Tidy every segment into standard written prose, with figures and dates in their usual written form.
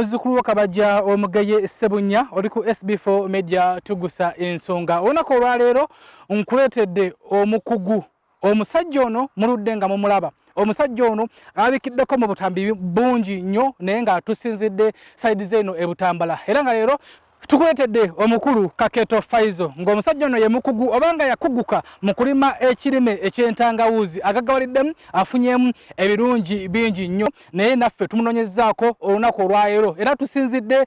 Muzzukulu wo Kabajja Omugeye Ssebunya oli ku SB4 Media tugusa ensonga. Olunaku olwaleero nkuleetedde omukugu omusajja ono muludde nga mumulaba. Omusajja ono alabikiddeko mu butambi bungi nnyo naye nga tusinzidde sayidi z'eno e Butambala era nga leero tukuleetedde omukulu Kakeeto Faizo ng'omusajja ono ye mukugu oba nga yakuguka mu kulima ekirime eky'entangawuuzi agaggawaliddemu afunyemu ebirungi bingi nnyo naye naffe tumunoonyezzaako olunaku olwaleero era tusinzidde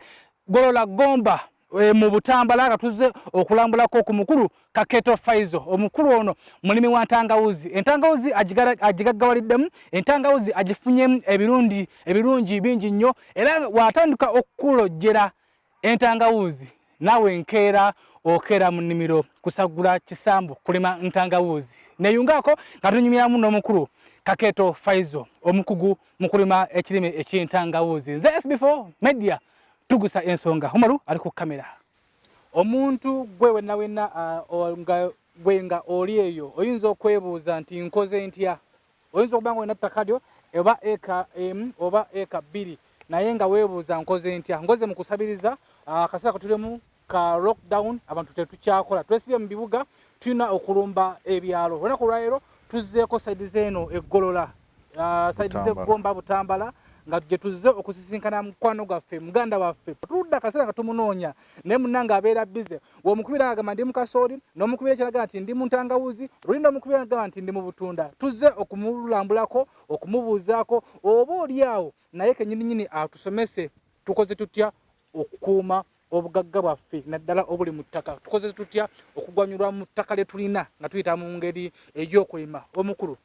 Golola Gomba e, mu Butambala nga tuzze okulambulako ku mukulu Kakeeto Faizo. Omukulu ono mulimi wa ntangawuzi, entangawuzi agigaggawaliddemu, entangawuzi agifunyemu ebirungi bingi nnyo era w'atandika okukulojjera entangawuuzi naawe nkeera okeera mu nnimiro kusagula kisambu kulima ntangawuuzi neyungaako nga tunyumyamu n'omukulu Kakeeto Faizo omukugu mu kulima ekirime eky'entangawuuzi. Nze SB4 Media tugusa ensonga. Umaru ali ku kamera. Omuntu gwe wenna wenna nga gwe nga oli eyo oyinza okwebuuza nti nkoze ntya? Oyinza okuba nga olina ttaka lyo oba eka emu oba eka bbiri naye nga weebuuza nkoze ntya? Ngoze mu kusabiriza akaseera ketulimu ka lockdown abantu tetukyakola twesibye mu bibuga tulina okulumba ebyalo. Olunaku olwaleero tuzzeeko sayidi z'eno e Golola, sayidi z'e Gomba Butambala nga gye tuzze okusisinkana mukwano gwaffe muganda waffe. Tuludde akaseera nga tumunoonya naye munnange abeera bize. W'omukubira agamba ndi mu kasooli, n'omukubira ekiraga nti ndi mu ntangawuzi, luli n'omukubira agamba nti ndi mu butunda. Tuzze okumulambulako, okumubuuzaako oba oli awo naye kennyininyini atusomese tukoze tutya okukuuma obugagga bwaffe naddala obuli mu ttaka, tukoze tutya okugwanyulwa mu ttaka lye tulina nga tuyita mu ngeri ey'okulima. Omukulu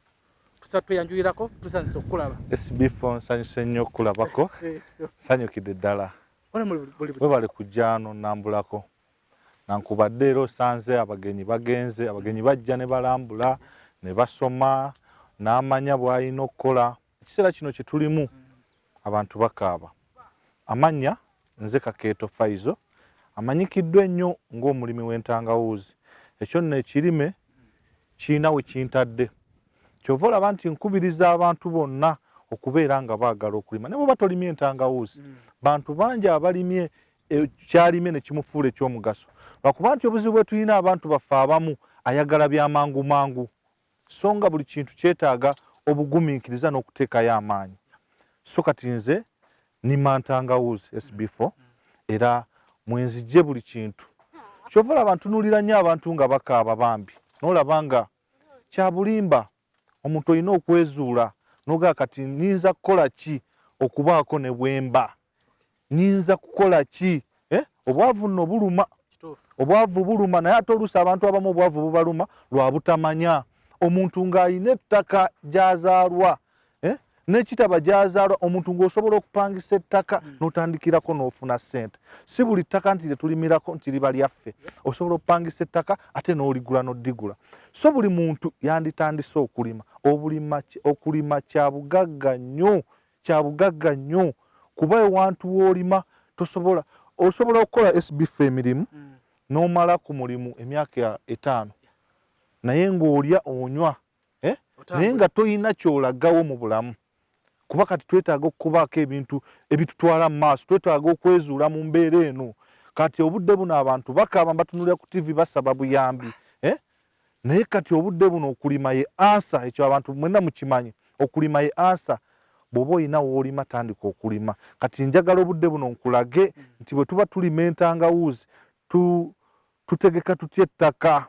tusa tweyanjulirako, tusanyuse okukulaba. SB4 nsanyuse nnyo okukulabako, nsanyukidde ddala. Webale kujja nonnambulako nankubadde era osanze abagenyi bagenze, abagenyi bajja ne balambula ne basoma n'amanya bw'alina okukola. Ekiseera kino kye tulimu abantu bakaaba. Amannya nze Kakeeto Faizo amanyikiddwa ennyo ng'omulimi w'entangawuuzi. Ekyo nno ekirime kirina we kintadde. Ky'ova olaba nti nkubiriza abantu bonna okubeera nga baagala okulima ne bw'oba tolimye entangawuuzi. Bantu bangi abalimye e, kyalimye ne kimufuula eky'omugaso lwakuba nti obuzibu bwe tulina abantu baffe abamu ayagala bya mangu mangu so nga buli kintu kyetaaga obugumiikiriza n'okuteekayo amaanyi. So kati nze nima ntangawuuzi SB4 era mwenzijje buli kintu. Ky'ova olaba ntunuulira nnyo abantu nga bakaaba bambi n'olaba nga kya bulimba. Omuntu olina okwezuula n'ogamba kati nnyinza kukola ki okubaako ne bwemba? Nnyinza kukola ki? Eh, obwavu nno buluma, obwavu buluma naye ate oluusi abantu abamu obwavu bubaluma lwa butamanya. Omuntu ng'alina ettaka gy'azaalwa eh, n'ekitaba gy'azaalwa, omuntu ng'osobola okupangisa ettaka n'otandikirako n'ofuna ssente. Si buli ttaka nti lye tulimirako nti liba lyaffe. Osobola okupangisa ettaka ate n'oligula n'oddigula. So buli muntu yanditandise okulima. Obulima, okulima kya bugagga nnyo, kya bugagga nnyo kuba ewantu w'olima tosobola, osobola okukola SB emirimu n'omala ku mulimu emyaka etaano naye ng'olya onywa eh? Naye nga toyina ky'olagawo mu bulamu kuba kati twetaaga okubaako ebintu ebitutwala mu maaso, twetaaga okwezuula mu mbeera eno. Kati obudde buno abantu bakaaba batunulira ku TV basaba buyambi eh? Naye kati obudde buno okulima ye ansa, ekyo abantu mwenna mukimanyi, okulima ye ansa. Bw'oba olina w'olima tandika okulima. Kati njagala obudde buno nkulage nti bwe tuba tulima entangawuuzi tutegeka tutya ettaka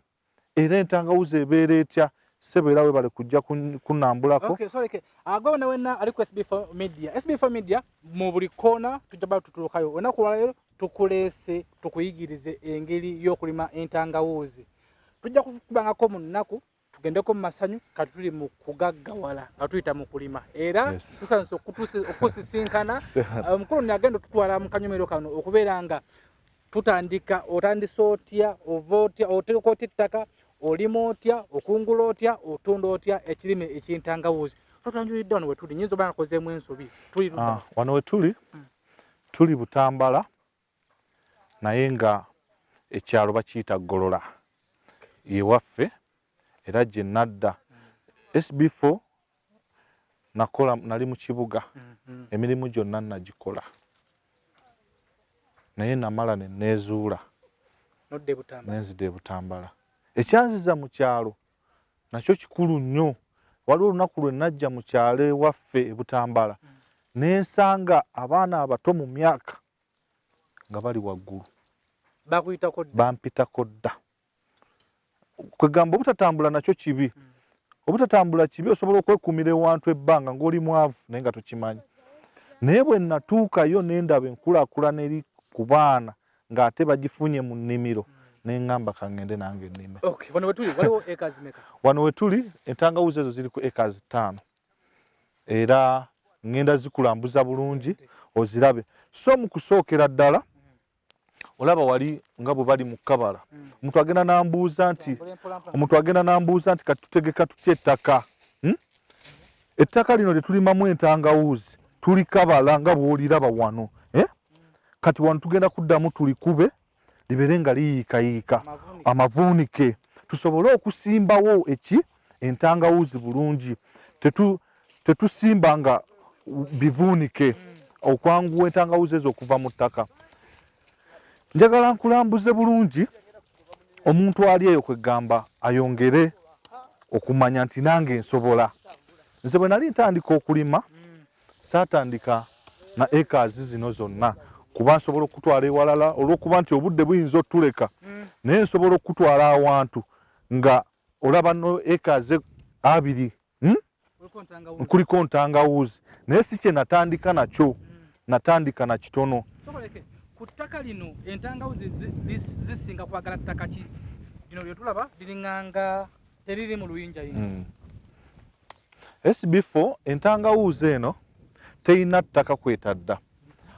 era entangawuzi ebeera etya. Ssebo era webale kujja kunnambulako. Okay, sorry, okay. Agwe wena wena ali ku SB4 Media. SB4 Media mu buli kkoona tujja bba tutuukayo. Olunaku olwaleero tukuleese tukuyigirize engeri y'okulima entangawuuzi. Tujja kukubangako mu nnaku tugendeko mu masanyu kati tuli mu kugaggawala nga tuyita mu kulima era yes. Tusanyuse okusisinkana omukulu nagenda otutwala mu kanyomero kano okubeera nga tutandika otandise otya ova otya otegeka otya ettaka olima otya okungula otya otunda otya ekirime eky'entangawuuzi. Totwanjulidde wano wetuli nyinza oba nakozeemu ensobi tuli ah, wano wetuli tuli Butambala naye nga ekyalo bakiyita Golola yewaffe era gye nadda. SB4 nakola nali mu kibuga emirimu gyonna nagikola. Naye namala ne neezuula ne nzida e Butambala. Ekyanziza mu kyalo nakyo kikulu nnyo. Waliwo olunaku lwe najja mu kyalo ewaffe e Butambala ne nsanga abaana abato mu myaka nga bali waggulu. Bakuyitako dda? Bampitako dda. Kwegamba obutatambula nakyo kibi. Obutatambula kibi, osobola okwekuumira ewantu ebbanga ng'oli mwavu naye nga tokimanyi. Naye bwe natuukayo ne ndaba enkulaakulana eri ku baana ng'ate bagifunye mu nnimiro, ne ŋŋamba ka ŋŋende nange nnime. Okay, wano wetuli waliwo acres meka? Wano wetuli entangawuzi ezo ziri ku acres 5 era ŋŋenda zikulambuza bulungi ozirabe. So mu kusookera ddala olaba wali nga bwe bali mu kabala, omuntu agenda n'ambuuza nti omuntu agenda n'ambuuza nti kati tutegeka tutya ettaka? Ettaka lino lye tulimamu entangawuuzi tulikabala nga bw'oliraba wano, eh? Kati wano tugenda kuddamu tulikube libeere nga liyiikayiika amavuunike, tusobole okusimbawo eki entangawuuzi bulungi. Tetusimba nga bivuunike okwanguwa entangawuzi ezo okuva mu ttaka. Njagala nkulambuze bulungi omuntu ali eyo, kwegamba ayongere okumanya nti nange nsobola. Nze bwe nali ntandika okulima saatandika na acres zino zonna, kuba nsobola okutwala ewalala olw'okuba nti obudde buyinza otuleka, naye nsobola okutwala awantu nga olaba no acres 20, Kuliko ntangawuzi, naye si kye natandika nakyo. Natandika na kitono. Ku ttaka lino entangawuzi zisinga kwagala ttaka ki? Lino lyetulaba liriŋŋanga teriri mu luyinjayinja. SB4 entangawuzi eno terina ttaka kwetadda.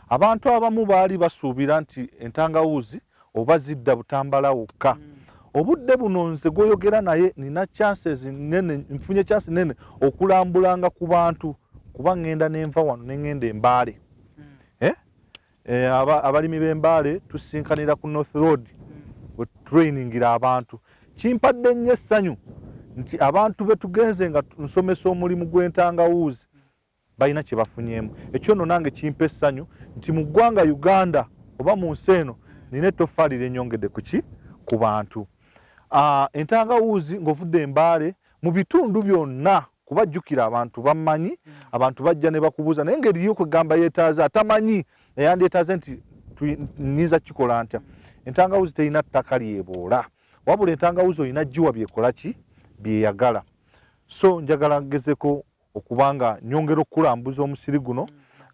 Abantu abamu baali basuubira nti entangawuzi oba zidda Butambala wokka. Obudde buno nze gwoyogera naye nina chances nene, nfunye chance nene okulambulanga ku bantu, kuba ŋŋenda nenva wano ne ŋŋenda Embaale. Abalimi b'Embaale tusinkanira ku North Road we trainingira abantu. Kimpadde nnyo essanyu nti abantu be tugenze nga nsomesa omulimu gw'entangawuuzi balina kye bafunyeemu. Ekyo nno nange kimpa essanyu nti mu ggwanga Uganda oba mu nsi eno nina ettoffaali lyenyongedde kuki ku bantu. Entangawuuzi ng'ovudde Embaale mu bitundu byonna, kuba jjukira abantu bamanyi, abantu bajja ne bakubuuza, naye ngeri y'okwegamba yeetaaze atamanyi eyandyetaaze nti nnyinza kikola ntya. Entangawuzi terina ttaka lyeboola, wabula entangawuzi olina giwa byekola ki byeyagala. So njagala ngezeko okubanga nyongera okukulambuza omusiri guno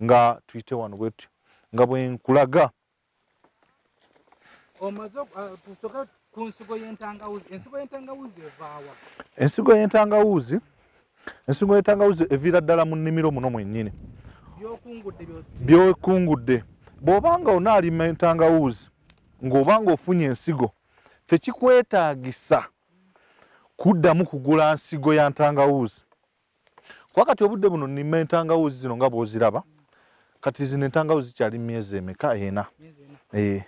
nga tuyite wano bwetutyo nga bwe nkulaga. Omaze tusooke ku nsigo y'entangawuzi. Ensigo y'entangawuzi evaawa? Ensigo y'entangawuzi, ensigo y'entangawuzi eviira ddala mu nnimiro muno mwennyini. By'okungudde by'osi. By'okungudde. Bw'obanga onaalima entangawuzi ng'obanga ofunye ensigo, tekikwetaagisa kuddamu kugula nsigo ya ntangawuzi. Kuba kati obudde buno nnima entangawuzi zino nga bw'oziraba, kati zino entangawuzi zikyali myezi emeka? 4.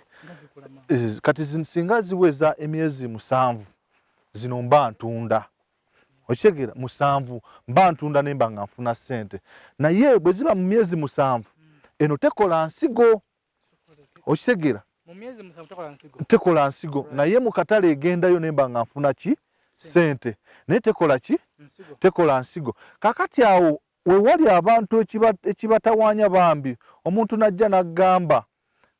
Kati singa ziweza emyezi 7 zino mba ntunda. Okitegeera? 7 mba ntunda ne mba nga nfuna ssente. Naye bwe ziba mu myezi 7 eno tekola nsigo. Okitegeera? Tekola nsigo. Naye mu katale egendayo ne mba nga nfuna ki? Ssente. Naye tekola ki? Tekola nsigo. Kaakati awo we wali abantu ekibatawaanya bambi, omuntu n'ajja n'agamba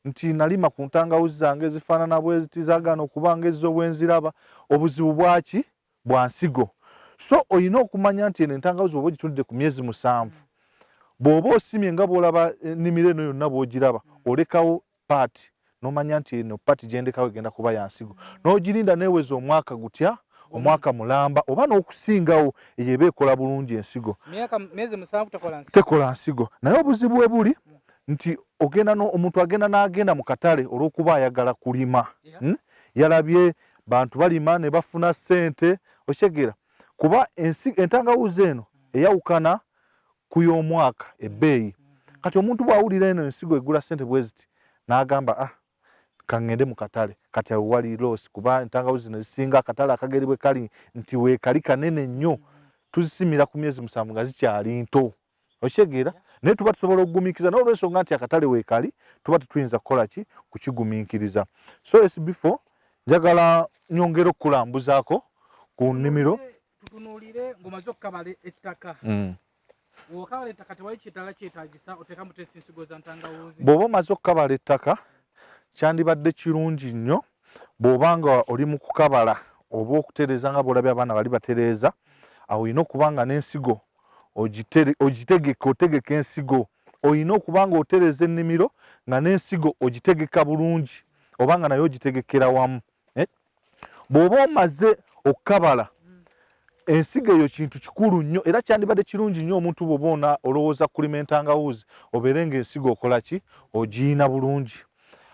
nti nalima ku ntangawuzi zange ezifaanana bwe ziti, zaagaana okuba ng'ezzo bwe nziraba. Obuzibu bwaki? Bwa nsigo. So olina okumanya nti eno entangawuzi bw'oba ogitundidde ku myezi 7, bw'oba osimye nga bw'olaba ennimiro eno yonna bw'ogiraba, olekawo paati n'omanya nti eno paati gye ndekawo egenda kuba ya nsigo, n'ogirinda n'eweza omwaka gutya, omwaka mulamba oba n'okusingawo, eyo eba ekola bulungi ensigo. Myezi 7 tekola nsigo. Tekola nsigo. Naye obuzibu we buli nti ogenda omuntu agenda n'agenda mu katale olw'okuba ayagala kulima. Yalabye bantu balima ne bafuna ssente, okitegeera? Kuba entangawuzi eno eyawukana ku y'omwaka ebbeeyi. Kati omuntu bw'awulira eno ensigo egula ssente bwe ziti, n'agamba ka ŋŋende mu katale. Kati awo wali loss, kuba entangawuzi zino ezisinga akatale akageri bwe kali nti weekali kanene nnyo, tuzisimira ku myezi 7 nga zikyali nto. Okitegeera? Naye tuba tusobola okugumiikiriza, naye olw'ensonga nti akatale weekali tuba tetuyinza kukola ki, kukigumiikiriza. So SB4, njagala nyongere okukulambuzaako ku nnimiro. Tutunuulire ng'omaze okukabala ettaka. Bw'okabala ettaka tewali kirala kyetaagisa, oteekamu tesi nsigo za ntangawuuzi. Bw'oba omaze okukabala ettaka, kyandibadde kirungi nnyo bw'oba nga oli mu kukabala oba okutereeza nga bw'olabye abaana bali batereeza, awo olina okuba nga n'ensigo ogitegeka, otegeka ensigo. Olina okuba nga otereeza ennimiro nga n'ensigo ogitegeka bulungi oba nga nayo ogitegekera wamu. Bw'oba omaze okukabala ensigo eyo kintu kikulu nnyo, era kyandibadde kirungi nnyo omuntu bw'oba ona olowooza kulima entangawuuzi obeere ng'ensigo okola ki, ogiyina bulungi.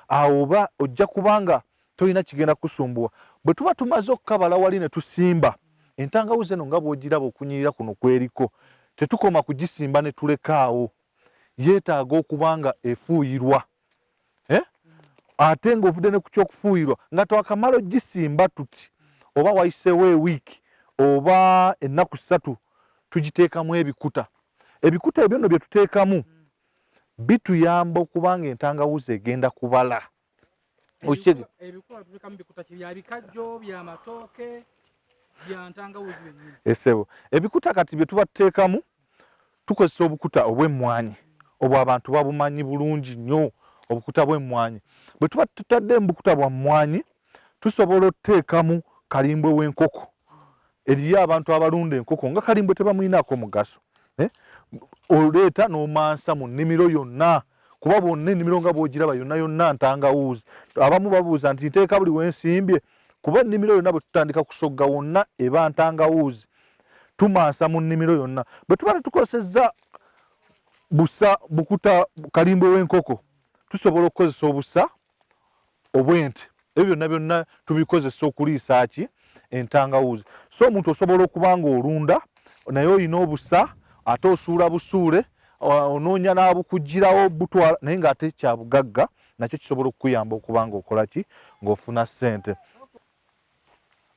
Awo oba ojja kubanga tolina kigenda kusumbuwa. Bwe tuba tumaze okukabala wali ne tusimba entangawuzi eno nga bw'ogiraba okunyirira kuno kweriko, tetukoma kugisimba ne tulekaawo, yeetaaga okuba nga efuuyirwa. Ate ng'ovudde ne ku ky'okufuuyirwa nga twakamala ogisimba tuti oba wayiseewo ewiiki oba ennaku 3, tugiteekamu ebikuta. Ebikuta ebyo nno bye tuteekamu bituyamba okuba nga entangawuzi egenda kubala. Esebo ebikuta kati bye tuba tuteekamu, tukozesa obukuta obw'emmwanyi obwo abantu babumanyi bulungi nnyo, obukuta bw'emmwanyi. Bwe tuba tutadde mu bukuta bwa mmwanyi, tusobola okuteekamu kalimbwe w'enkoko. Eriyo abantu abalunda enkoko nga kalimbwe tebamuyinaako mugaso. Oleeta n'omansa mu nnimiro yonna, kuba bwonna ennimiro nga bw'ogiraba yonna yonna ntangawuuzi. Abamu babuuza nti nteeka buli wensimbye, kuba ennimiro yonna bwe tutandika kusogga wonna eba ntangawuuzi, tumansa mu nnimiro yonna. Bwe tuba tetukozesezza busa bukuta kalimbwe w'enkoko, tusobola okukozesa obusa obw'ente. Ebyo byonna byonna tubikozesa okuliisa ki, entangawuuzi. So omuntu osobola okuba nga olunda naye olina obusa, ate osuula busuule, onoonya n'abukugirawo butwala, naye ng'ate kya bugagga nakyo kisobola okukuyamba okuba nga okola ki, ng'ofuna ssente.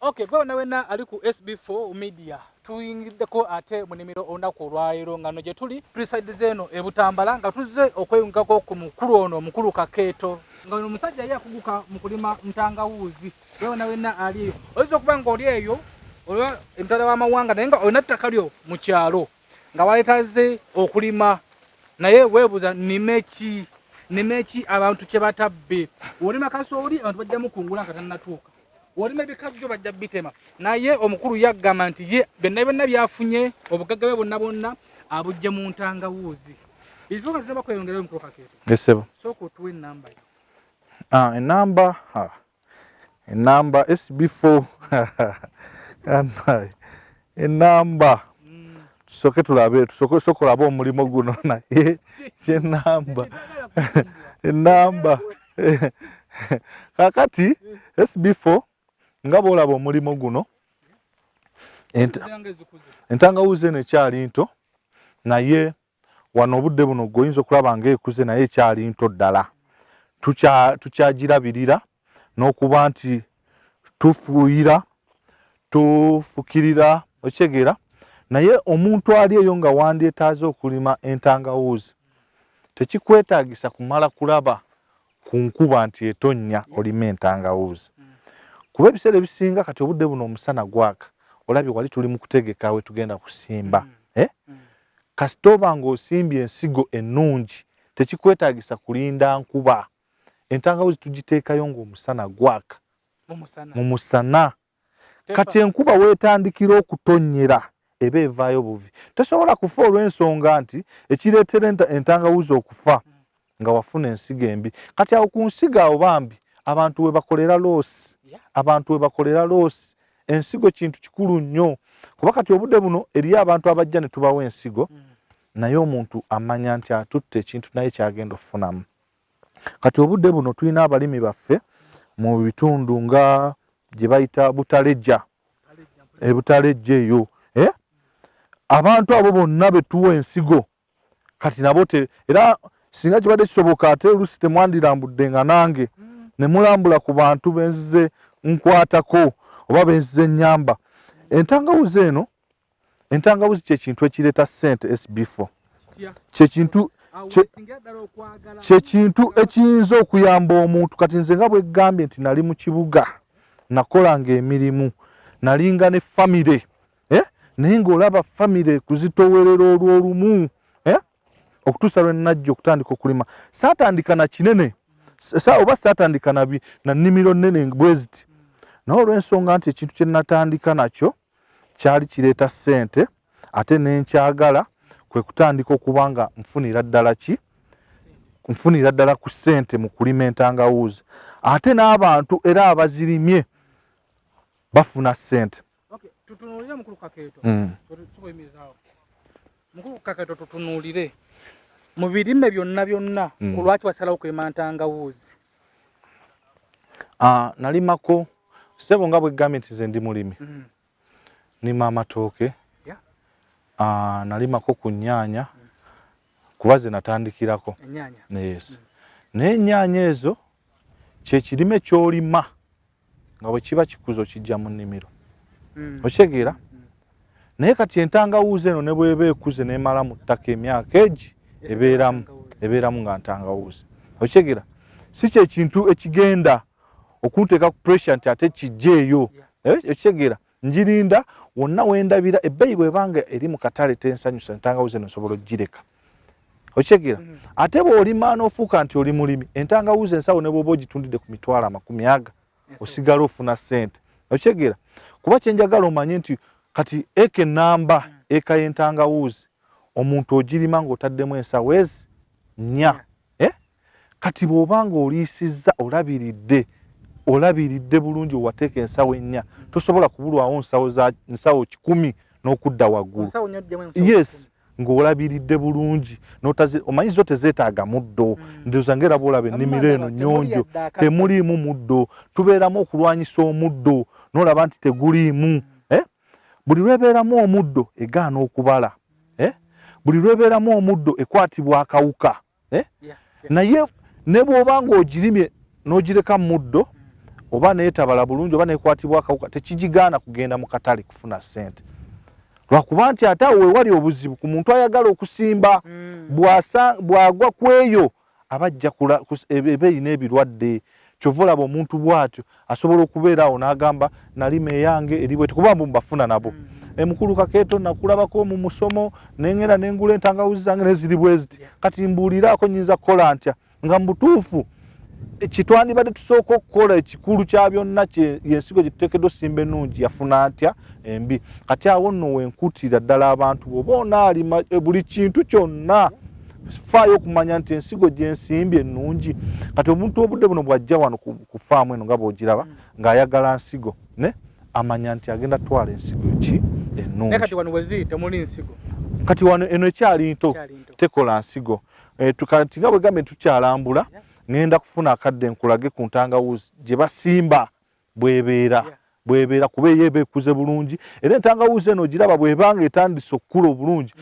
Okay, gwe wena wena ali ku SB4 Media, tuyingiddeko ate mu nnimiro olunaku olwaleero nga no gye tuli tuli side z'eno e Butambala nga tuzze okweyungako ku mukulu ono, omukulu Kakeeto, nga ono omusajja ye akuguka mu kulima ntangawuuzi. Gwe wena wena ali eyo, oyinza okuba ng'oli eyo olwa emitala w'amawanga naye nga olina ttaka lyo mu kyalo nga waleetaze okulima, naye weebuuza nnime ki, nnime ki abantu kye batabbe. Olima kasooli abantu bajja mukungula nga tannatuuka, olima ebikajjo bajja bitema, naye omukulu yagamba nti ye byonna byonna byafunye obugagga bwe bwonna bwonna abujje mu ntangawuuzi. Before nga tunaba kweyongerayo omukulu Kakeeto, Esebo, sooka otuwe ennamba yo. Enamba enamba SB4 enamba tusooke tulabe, tusooke sooka olabe omulimu guno, naye kyenamba enamba kakati SB4 nga bw'olaba omulimu guno, entangawuzi eno ekyali nto, naye wano obudde buno gwe oyinza okulaba ng'ekuze naye ekyali nto ddala. Tukyagirabirira n'okuba nti tufuuyira, tufukirira, okitegeera. Naye omuntu ali eyo nga wandyetaaze okulima entangawuuzi, tekikwetaagisa kumala kulaba ku nkuba nti etonnya olime entangawuuzi, kuba ebiseera ebisinga kati obudde buno omusana gwaka, olabye wali tuli mu kutegeka we tugenda kusimba. Kasita oba ng'osimbye ensigo ennungi, tekikwetaagisa kulinda nkuba. Entangawuzi tugiteekayo ng'omusana gwaka mu musana. Kati enkuba weetandikira okutonnyera eba evaayo buvi, tesobola kufa olw'ensonga nti ekireetera entangawuzi okufa nga wafuna ensigo embi. Kati awo ku nsigo awo bambi abantu we bakolera loosi, abantu we bakolera loosi. Ensigo kintu kikulu nnyo, kuba kati obudde buno eriyo abantu abajja ne tubawa ensigo, naye omuntu amanya nti atutte ekintu naye kyagenda okufunamu. Kati obudde buno tulina abalimi baffe mu bitundu nga gye bayita Butalejja, Butalejja eyo, abantu abo bonna be tuwa ensigo kati nabo era singa kibadde kisoboka ate oluusi temwandirambudde nga nange ne mulambula ku bantu benzize nkwatako oba benzize nnyamba. Entangawuzi eno, entangawuzi kye kintu ekireeta ssente SB4. Kyekintu kyekintu ekiyinza okuyamba omuntu. Kati nze nga bwegambye nti nali mu kibuga, nakolanga emirimu, nalinga ne famire, naye ng'olaba famire kuzitowerera olw'olumu, okutuusa lwe najja okutandika okulima. Saatandika na kinene oba saatandika na nnimiro nnene bwe ziti, naye olw'ensonga nti ekintu kye natandika nakyo kyali kireeta ssente ate nenkyagala, kwe kutandika okuba nga nfunira ddala ki nfunira ddala ku ssente mu kulima entangawuuzi, ate n'abantu era abazirimye bafuna ssente. Tutunuulire mukulu Kakeeto. Mukulu Kakeeto, tutunuulire mu birime byonna byonna, ku lwaki wasalawo kulima ntangawuuzi? Nalimako ssebo, nga bwegambye nti nze ndi mulimi, nima amatooke, nalimako ku nnyaanya, kuba ze natandikirako. Yes. Naye ennyaanya ezo kyekirime ky'olima nga bwe kiba kikuze okijja mu nnimiro, okitegeera? Naye kati entangawuuzi eno ne bweba ekuze n'emala mu ttaka emyaka egi, ebeeramu ebeeramu nga ntangawuuzi, okitegeera? Si kyekintu ekigenda okunteeka ku pressure nti ate kijjeeyo, okitegeera? Ngirinda wonna wendabira ebbeeyi bwebanga eri mu katale tensanyusa, entangawuzi eno nsobola okugireka, okitegeera? Ate bw'olima n'ofuuka nti oli mulimi, entangawuzi ensawo ne bw'oba ogitundidde ku 200,000, osigala ofuna ssente, okitegeera? Kuba kyenjagala omanye nti kati eka enamba, eka y'entangawuuzi omuntu ogirima ng'otaddemu ensawo ezi 4, eh? Kati bw'oba ng'oliisizza, olabiridde olabiridde bulungi, owateeka ensawo 4, tosobola kubulwawo nsawo za nsawo 100 n'okudda waggulu. Yes, ng'olabiridde bulungi, omanyi zo tezeetaaga muddo. Ndowooza ngaera bwolaba ennimiro eno nnyonjo, temuliimu muddo. Tubeeramu okulwanyisa omuddo n'olaba nti teguliimu, eh? Buli lwebeeramu omuddo egaana okubala, eh? Buli lwebeeramu omuddo ekwatibwa akawuka, eh? Naye ne bw'oba ng'ogirimye n'ogireka mu muddo, oba neetabala bulungi oba nekwatibwa akawuka, tekigigaana kugenda mu katale kufuna ssente. Lwakuba nti ate awo wewali obuzibu ku muntu ayagala okusimba, bw'agwa ku eyo aba ajja eba erina ebirwadde. Kyova olaba omuntu bw'atyo asobola okubeera awo n'agamba, "Nalima eyange eri bweti," kuba mbu mbafuna nabo, "Mukulu Kakeeto, nakulabako mu musomo, nengenda nengula entangawuzi zange naye ziri bwe ziti. Kati mbuuliraako, nyinza kukola ntya?" Nga mu butuufu kitwandibadde tusooka okukola ekikulu kya byonna yensigo gye tuteekeddwa osimba ennungi, yafuna atya embi? Kati awo nno wenkutira ddala abantu, bw'oba onaalima buli kintu kyonna, faayo okumanya nti ensigo gyensimbye ennungi. Kati omuntu obudde buno bw'ajja wano ku faamu eno nga bw'ogiraba, ng'ayagala nsigo, ne amanya nti agenda twala ensigo ki ennungi. Kati wano weziri temuli nsigo? Kati wano eno ekyali nto, tekola nsigo. Kati nga bwegambye tukyalambula, ŋŋenda kufuna akadde nkulage ku ntangawuzi gye basimba bwebeera bwebeera, kuba eyo eba ekuze bulungi. Era entangawuzi eno ogiraba bwebanga etandise okukula obulungi,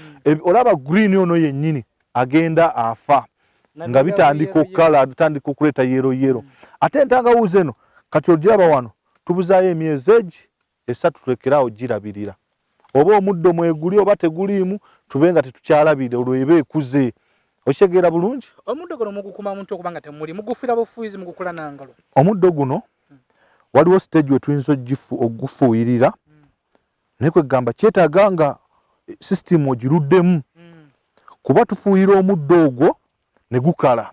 olaba green ono yennyini agenda afa nga bitandika okukala, bitandika okuleeta yellow yellow. Ate entangawuzi eno kati ogiraba wano, tubuzaayo emyezi egi 3 tulekeraawo girabirira, oba omuddo mweguli oba teguliimu, tube nga tetukyalabirira, olwo eba ekuze, okitegeera bulungi? Omuddo guno mugukuma muntu okuba nga temuli mugufira bufuizi, mugukula nangalo? Omuddo guno waliwo stage we tuyinza ogufuuyirira, naye kwegamba kyetaaga nga system ogiruddemu, kuba tufuuyira omuddo ogwo ne gukala,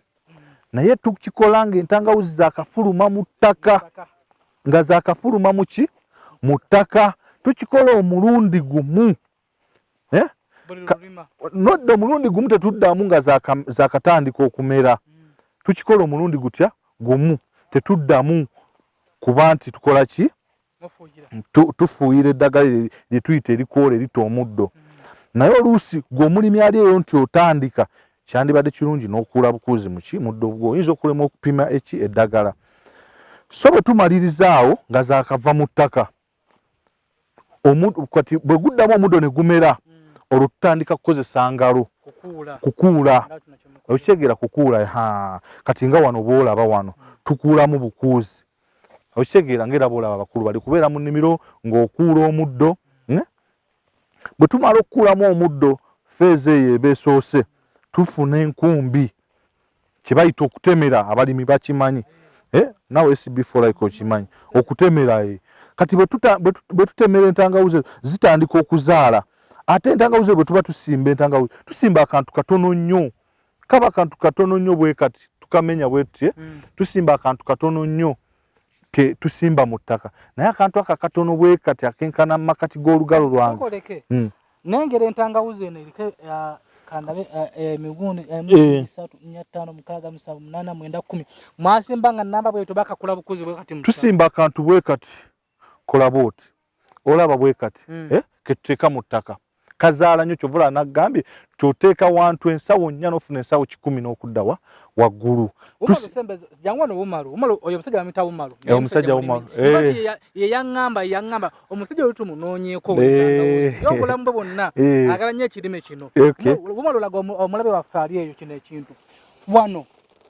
naye tukikola nga entangawuzi zakafuluma mu ttaka, nga zakafuluma muki mu ttaka. Tukikola omulundi gumu, eh? Nodda omulundi gumu, tetuddamu nga zakatandika okumera. Tukikola omulundi gutya? Gumu, tetuddamu kuba nti tukola ki, tufuuyira eddagala lye tuyita erikoola erita omuddo. Naye oluusi gwe omulimi ali eyo nti otandika, kyandibadde kirungi n'okuula bukuuzi muki muddo gwo, oyinza okulema okupima eki eddagala. So bwe tumaliriza awo nga zakava mu ttaka, kati bwe guddamu omuddo ne gumera, olwo tutandika kukozesa ngalo kukuula, okitegeera? Kukuula. Kati nga wano bwolaba wano tukuulamu bukuuzi, okitegeera? Ngaera bwolaba abakulu bali kubeera mu nnimiro ng'okuula omuddo. Bwe tumala okukuulamu omuddo, Phase eyo eba esoose tufuna enkumbi kye bayita okutemera, abalimi bakimanyi. Nawe SB4 like okimanyi okutemera. Kati bwe tutemera entangawuzi zitandika okuzaala. Ate entangawuzi bwe tuba tusimba entangawuzi tusimba akantu katono nnyo, kaba akantu katono nnyo bwe kati tukamenya bwe tuti, tusimba akantu katono nnyo ke tusimba mu ttaka, naye akantu ako akatono bwe kati akenkana mu makati g'olugalo lwange. Nengera entangawuzi eno eriko kandabe emigundi 3 4 5 6 7 8 9 10. Mwasimba nga namba bwe tubaka kula bukuzi bwe kati tusimba akantu bwe kati kola bwoti olaba bwe kati ketuteeka mu ttaka kazaala nnyo. Kyovula nagambye kyoteeka wantu ensawo 4 n'ofuna ensawo 100 n'okuddawa waggulu. Omusajja Umaru ye yaŋŋamba omusajja oli tumunoonyeeko obulamu bwe bwonna agala nnyo ekirime kino. Umaru, olaga omulabe waffe ali eyo kino ekintu wano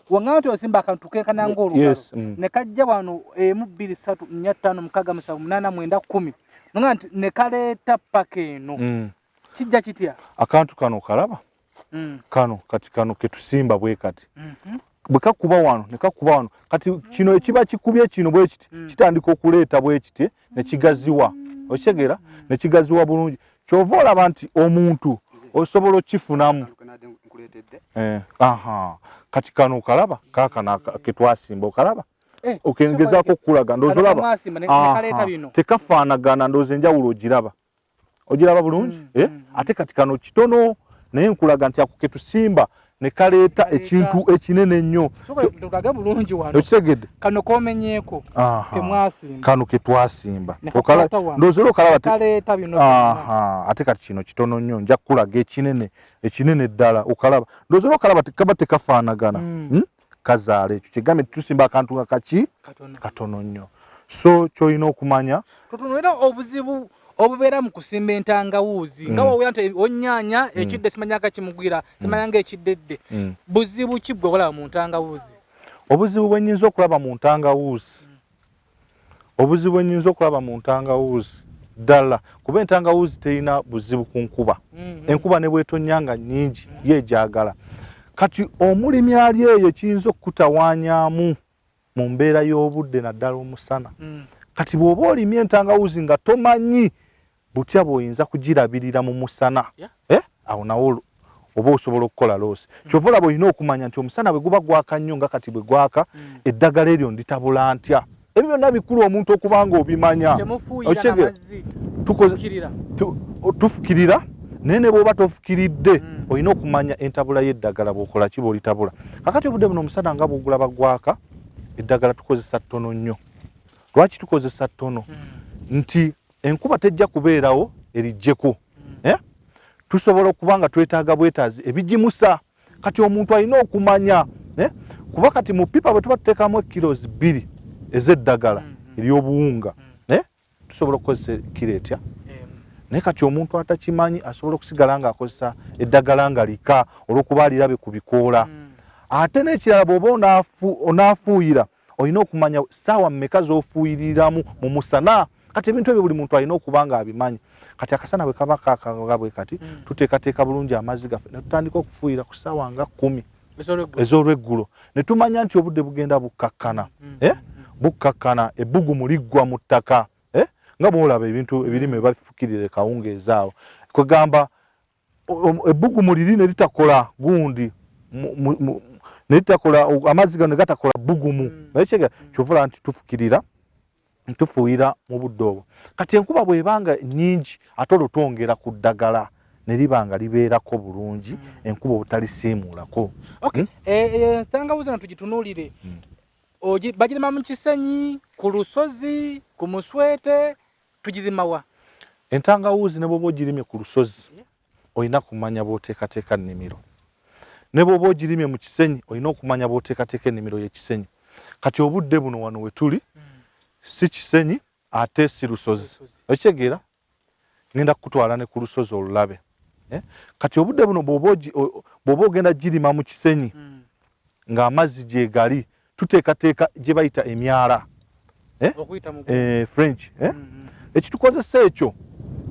waŋŋamba nti osimba akantu kenkana ng'olugalo ne kajja wano 1 2 3 4 5 6 7 8 9 10 nonga nti ne kaleeta paka eno. Kijja kitya? Akantu kano kalaba kano kati kano ketusimba bwe kati bwe kakuba wano ne kakuba wano. Kati kino ekiba kikubye kino bwe kiti kitandika okuleeta bwe kiti ne kigaziwa, okitegeera, ne kigaziwa bulungi. Kyova olaba nti omuntu osobola okukifunamu. Aha, kati kano okalaba kaakano ketwasimba, okalaba okengezaako okukulaga, ndowooza olaba tekafaanagana, ndowooza enjawulo ogiraba, ogiraba bulungi. Ate kati kano kitono, naye nkulaga nti ako ketusimba ne kaleeta ekintu ekinene ennyo. Okitegedde? Kano komenyeeko kemwasimba. Kano ketwasimba, ndowooza era okalaba. Ate kati kino kitono nnyo, nja kukulaga ekinene, ekinene ddala. Okalaba, ndowooza era okalaba, kaba tekafaanagana. Kazaala ekyo kyegambye tusimba akantu nga kaki katono nnyo. So kyolina okumanya tutunulira obuzibu obubeera mu kusimba entangawuuzi nga wawera nti onnyaanya ekidde simanya nga kimugwira simanya nga ekiddedde. Buzibu ki bwe bulaba mu ntangawuuzi? Obuzibu bwe nnyinza okulaba mu ntangawuuzi, obuzibu bwe nnyinza okulaba mu ntangawuuzi ddala, kuba entangawuuzi terina buzibu ku nkuba. Enkuba ne bwetonnya nga nnyingi ye egyagala. Kati omulimi ali eyo ekiyinza okukutawaanyaamu mu mbeera y'obudde, naddala omusana. Kati bw'oba olimye entangawuzi nga tomanyi butya bw'oyinza kugirabirira mu musana, awo nawo oba osobola okukola loss. Kyova olaba olina okumanya nti omusana bwe guba gwaka nnyo nga kati bwe gwaka, eddagala eryo nditabula ntya? Ebyo byonna bikulu omuntu okuba nga obimanya. Tufukirira, naye ne bw'oba tofukiridde olina okumanya entabula y'eddagala bw'okola ki bw'olitabula. Kakati obudde buno omusana nga bw'ogulaba gwaka, eddagala tukozesa ttono nnyo. Lwaki tukozesa ttono? Nti enkuba tejja kubeerawo erijjeko. Tusobola okuba nga twetaaga bwetaazi ebigimusa. Kati omuntu alina okumanya, kuba kati mu pipa bwe tuba tuteekamu ekilos 2 ez'eddagala ery'obuwunga, tusobola okukozesa kiro etya? Naye kati omuntu atakimanyi asobola okusigala ng'akozesa eddagala nga lika olw'okuba alirabe ku bikoola. Ate n'ekirala, bw'oba onaafuuyira olina okumanya ssaawa mmeka z'ofuuyiriramu mu musana. Kati ebintu ebyo buli muntu alina okuba nga abimanyi. Kati akasana bwe kaba kakanga bwe kati, tuteekateeka bulungi amazzi gaffe ne tutandika okufuuyira ku ssaawa nga 10 ez'olweggulo, ne tumanya nti obudde bugenda bukkakkana, bukkakkana, ebbugumu liggwa mu ttaka, nga bw'olaba ebintu ebirime bafukirira ekawungeezi awo. Kwegamba ebbugumu liri ne litakola gundi ne litakola, amazzi gano ne gatakola bbugumu. Naye kyega kyova nti tufukirira, tufuuyira mu budde obwo. Kati enkuba bw'ebanga nnyingi, ate olwo twongera ku ddagala ne liba nga libeerako bulungi, enkuba obutalisiimuulako. Entangawuzi eno tugitunuulire. Bagirima mu kisenyi, ku lusozi, ku muswete, tugirima wa? Entangawuuzi ne bw'oba ogirimye ku lusozi, olina kumanya bw'oteekateeka nnimiro. Ne bw'oba ogirimye mu kisenyi, olina okumanya bw'oteekateeka ennimiro y'ekisenyi. Kati obudde buno wano we tuli si kisenyi ate si lusozi, okitegeera? Ngenda kukutwala ne ku lusozi olulabe. Kati obudde buno bw'oba ogenda girima mu kisenyi ng'amazzi gye gali, tuteekateeka gye bayita emyala, French, ekitukozesa ekyo.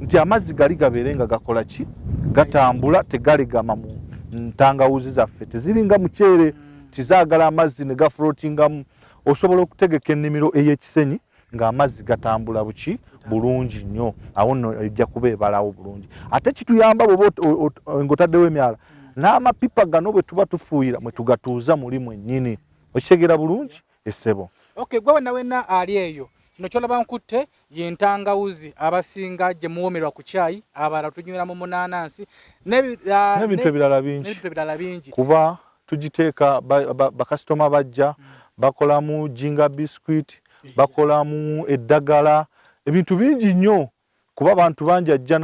Nti amazzi gali gabeere nga gakola ki? Gatambula, tegalegama mu ntangawuzi zaffe. Teziringa muceere, tizaagala amazzi ne gafloatingamu. Osobola okutegeka ennimiro ey'ekisenyi ng'amazzi gatambula buki bulungi nnyo. Awo nno ejja kuba ebalawo bulungi. Ate kituyamba bw'oba ng'otaddewo emyala n'amapipa gano bwe tuba tufuuyira mwe tugatuuza muli mwennyini. Okitegeera bulungi essebo? Okay, gwe wenna wenna ali eyo, kino ky'olaba nkutte ye ntangawuzi abasinga gye muwoomerwa ku caayi, abalala tunywera mu munaanansi n'ebintu ebirala bingi. N'ebintu ebirala bingi. Kuba tugiteeka bakasitoma bajja bakolamu jinga biscuit, bakolamu eddagala, ebintu bingi nnyo. Kuba abantu bangi ajja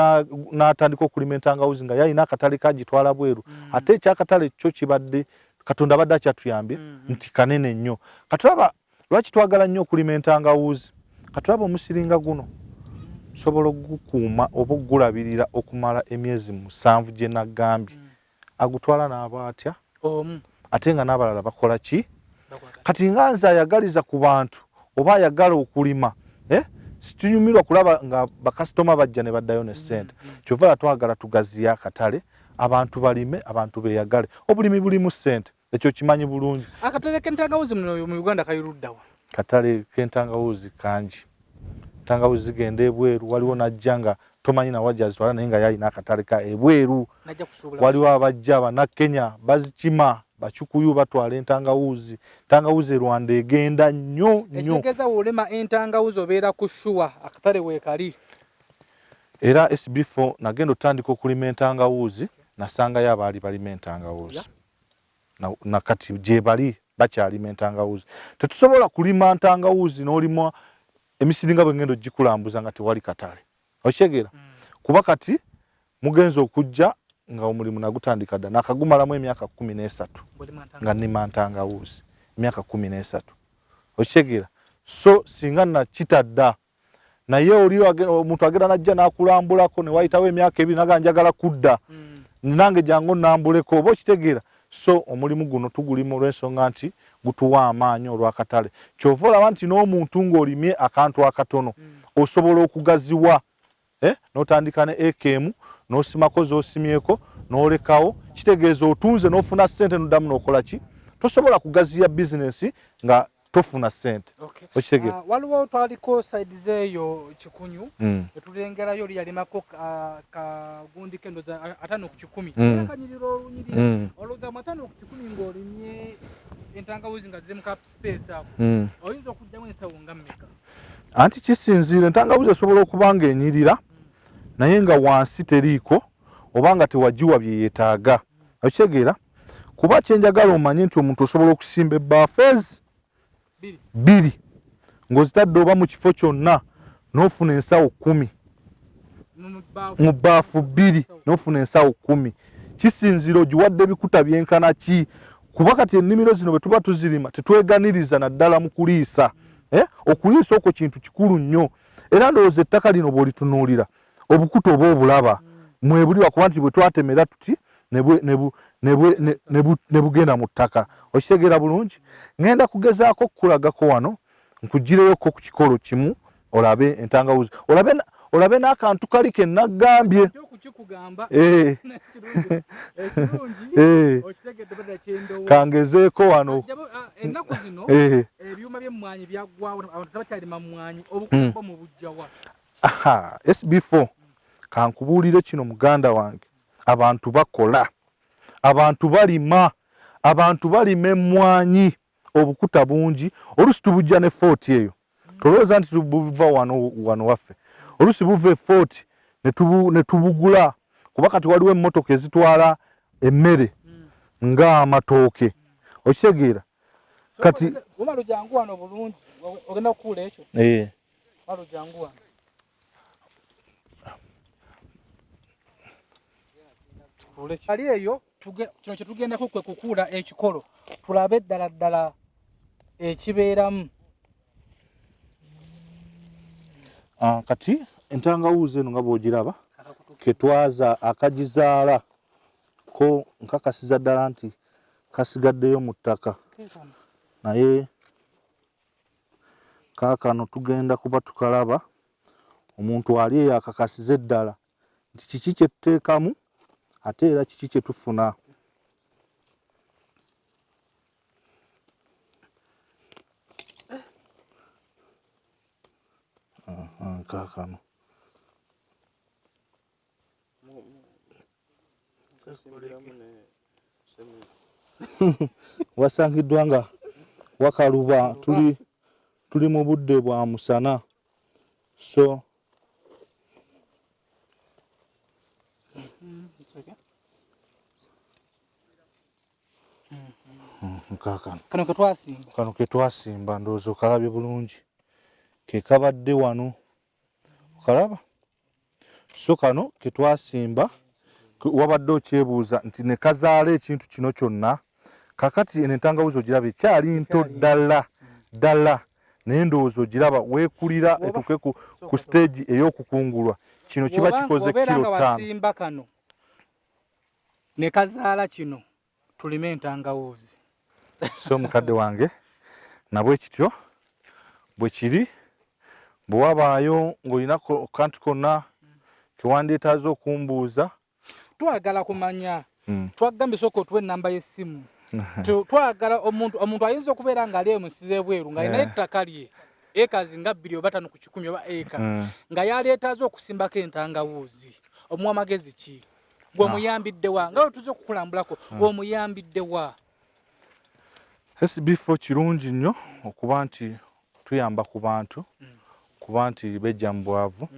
n'atandika okulima entangawuzi nga yalina akatale kagitwala bweru. Ate ekyakatale kyo kibadde Katonda abadde akyatuyambye nti kanene nnyo. Katulaba lwaki twagala nnyo okulima entangawuzi. Katulaba omusiringa guno sobola okugukuuma oba okugulabirira okumala emyezi 7 gye nagambye. Agutwala n'aba atya? Ate nga n'abalala bakola ki? Kati nga nze ayagaliza ku bantu oba ayagala okulima, situnyumirwa kulaba nga bakasitoma bajja ne baddayo ne ssente. Kyova twagala tugaziye akatale, abantu balime, abantu beeyagale. Obulimi bulimu ssente, ekyo kimanyi bulungi. Akatale k'entangawuzi mu Uganda kali ludda wa? Katale k'entangawuzi kangi. Entangawuzi zigenda ebweru, waliwo n'ajja nga tomanyi na wajja azitwala naye nga yalina akatale ka ebweru. Waliwo abajja Abannakenya bazikima, Bakikuyu batwala entangawuzi. Entangawuzi e Rwanda egenda nnyo nnyo. Ekitegeeza bw'olima entangawuzi obeera ku shuwa akatale weekali. Era SB4 nagenda otandika okulima entangawuzi, nasangayo abaali balima entangawuzi. Na kati gye bali bakyalima entangawuzi. Tetusobola kulima ntangawuzi n'olima emisiri nga bwe ngenda ogikulambuza nga tewali katale. Okitegeera? Kuba kati mugenze okujja nga omulimu nagutandika dda, nakagumalamu emyaka 13 nga nnima ntangawuzi, emyaka 13. Okitegeera? So singa nakitadda, naye oli omuntu agenda najja n'akulambulako ne wayitawo emyaka 2 naga njagala kudda, nange jangu nnambuleko, oba okitegeera? So omulimu guno tugulima olw'ensonga nti gutuwa amaanyi olw'akatale. Ky'ova olaba nti n'omuntu ng'olimye akantu akatono osobola okugaziwa, n'otandika ne eka emu n'osimako z'osimyeko n'olekawo, kitegeeza otunze n'ofuna ssente n'oddamu n'okola ki? Tosobola kugaziya bizinensi nga tofuna ssente. Okitegeera? Waliwo twaliko side z'eyo Kikunyu, etulengerayo oli yalimako kagundi k'endowooza 50 ku 100. Akanyiriro olunyirira. Olowooza mu 50 ku 100 ng'olimye entangawuzi nga ziri mu ka space ako, oyinza okuggyamu ensawo nga mmeka? Anti kisinziira, entangawuzi esobola okuba ng'enyirira naye nga wansi teriiko oba nga tewagiwa bye yeetaaga. Okitegeera? Kuba kye njagala omanye nti omuntu osobola okusimba ebbaafu ezi 2 ng'ozitadde oba mu kifo kyonna n'ofuna ensawo 10. Mu bbaafu 2 n'ofuna ensawo 10. Kisinziira ogiwadde ebikuta byenkana ki? Kuba kati ennimiro zino bwe tuba tuzirima tetweganiriza naddala mu kuliisa. Okuliisa okwo kintu kikulu nnyo. Era ndowooza ettaka lino bw'olitunuulira obukuta oba obulaba mwebuli lwakuba nti bwe twatemera tuti ne bugenda mu ttaka. Okitegeera bulungi? Ngenda kugezaako okukulagako wano, nkugireyoko ku kikolo kimu olabe entangawuzi, olabe n'akantu kali ke nagambye. Kangezeeko wano. Ennaku zino ebyuma by'emmwanyi byaggwawo, abantu tebakyalima mmwanyi, obukuta mu bujja wa? SB4 kankubuulire kino muganda wange, abantu bakola, abantu balima, abantu balima emmwanyi, obukuta bungi, oluusi tubujja ne Fort eyo. Tolowooza nti buva wano waffe, oluusi buva e Fort ne tubugula, kuba kati waliwo emmotoka ezitwala emmere ng'amatooke. Okitegeera? Kati Umaru jangu wano bulungi, ogenda kukuula ekyo? Umaru jangu wano. Ali eyo, kino kye tugendako kwe kukuula ekikolo, tulabe ddala ddala ekibeeramu. Kati entangawuzi eno nga bw'ogiraba, ketwaza akagizaala ko nkakasiza ddala nti kasigaddeyo mu ttaka, naye kaakano tugenda kuba tukalaba Omuntu ali eyo akakasize ddala nti kiki kye tuteekamu ate era kiki kye tufuna. Kaakano wasangiddwa nga wakaluba, tuli tuli mu budde bwa musana, so Kaakano kano ketwasimba, kano ketwasimba, ndowooza okalabye bulungi, ke kabadde wano, okalaba. So kano ketwasimba, wabadde okyebuuza nti ne kazaala ekintu kino kyonna. Kakati eno entangawuzi ogiraba ekyali nto ddala ddala, naye ndowooza ogiraba weekulira etuuke ku siteegi ey'okukungulwa. Kino kiba kikoze kilo 5. Wasimba kano ne kazaala kino, tulime entangawuzi. So mukadde wange, nabwe kityo bwe kiri. Bwe wabaayo ng'olina kantu konna kewandyetaaze okumbuuza, Twagala kumanya. Twagambye sooka otuwa ennamba y'essimu. Twagala omuntu ayinza okubeera ng'ali eyo mu nsi z'ebweru ng'alina ettaka lye ekazi nga 2 oba 5 ku 100 oba eka nga yaleetaaze okusimbako entangawuuzi, omuwa magezi ki? Gwe omuyambidde wa nga wetuze okukulambulako? Omuyambidde wa? SB4 kirungi nnyo okuba nti tuyamba ku bantu kuba nti bejja mu bwavu.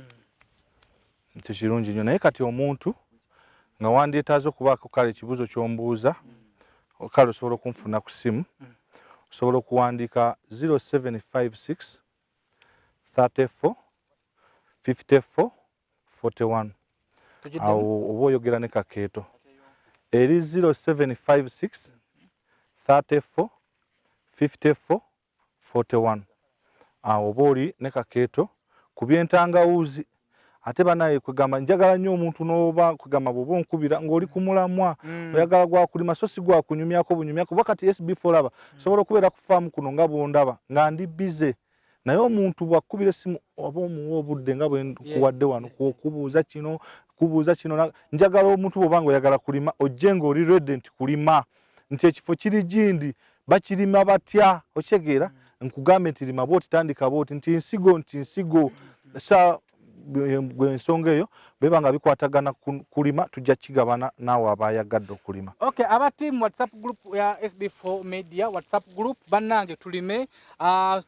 Ekyo kirungi nnyo, naye kati omuntu nga wandyetaaze okubaako kale ekibuuzo ky'ombuuza, kale osobola okunfuna ku ssimu, osobola okuwandiika 0756 34 54 41. Awo oba oyogera ne Kakeeto eri 0756 34 54 41. Awo oba oli ne Kakeeto ku byentangawuuzi. Ate banaye, kwegamba njagala nnyo omuntu n'oba kwegamba bw'oba onkubira ng'oli ku mulamwa, oyagala gwakulima so si gwakunyumyako bunyumyako. Kuba kati SB4 olaba sobola okubeera ku faamu kuno nga bw'ondaba nga ndi busy, naye omuntu bw'akkubira essimu oba omuwa obudde nga bwe nkuwadde wano kubuuza kino, kubuuza kino. Njagala omuntu bw'oba nga oyagala kulima ojje ng'oli ready nti kulima, nti ekifo kiri gindi bakirima batya, okitegeera? Nkugambe nti lima bwoti, tandika bwoti, nti nsigo, nti nsigo sa gwe ensonga eyo bweba nga bikwatagana kulima, tujja kigabana naawe abayagadde okulima. Okay, aba team WhatsApp group ya SB4 Media WhatsApp group, bannange tulime.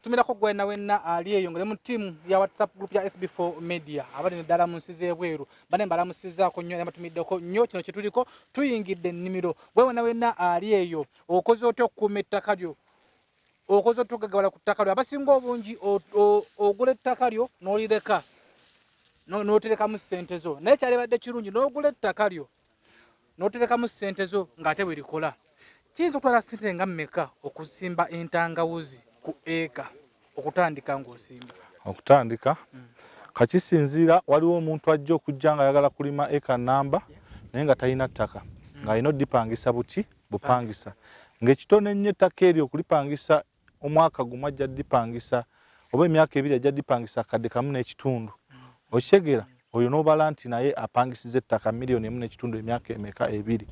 Tumirako gwena wenna ali eyo ngale mu team ya WhatsApp group ya SB4 Media, abali ddala mu nsi z'ebweru, bane mbalamusizaako nnyo era batumiddeko nnyo. Kino kyetuliko, tuyingidde ennimiro. Gwe wena wenna ali eyo, okoze otya okukuuma ettaka lyo? Okoze otya okugagawala ku ttaka lyo? Abasinga obungi ogula ettaka lyo n'olireka n'oterekamu ssente zo, naye kyalibadde kirungi n'ogula ettaka lyo n'oterekamu ssente zo ng'ate bwe likola. Kiyinza okutwala ssente nga mmeka okusimba entangawuzi ku eka, okutandika ng'osimba? Okutandika kakisinziira. Waliwo omuntu ajja okujja nga ayagala kulima eka namba naye nga talina ttaka, ng'alina odipangisa buki bupangisa, ng'ekitono ennyo ettaka eryo okulipangisa omwaka gumu ajja dipangisa, oba emyaka 2 ajja dipangisa 1.5 kakadde. Okitegeera? Oyo n'obala nti naye apangisiza ettaka miliyoni 1.5 emyaka emeka? 2.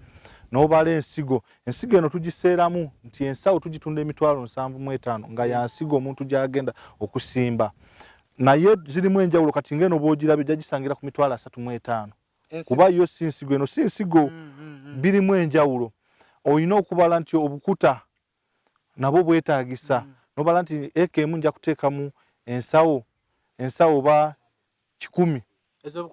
N'obala ensigo, ensigo eno tugiseeramu nti ensawo tugitunda 75,000 nga ya nsigo omuntu gy'agenda okusimba, naye zirimu enjawulo. Kati ng'eno bw'ogirabye ojja gisangira ku 35,000, kuba yo si nsigo, eno si nsigo. Birimu enjawulo. Olina okubala nti obukuta nabwo bwetaagisa, nobala nti eka emu nja kuteekamu ensawo oba 100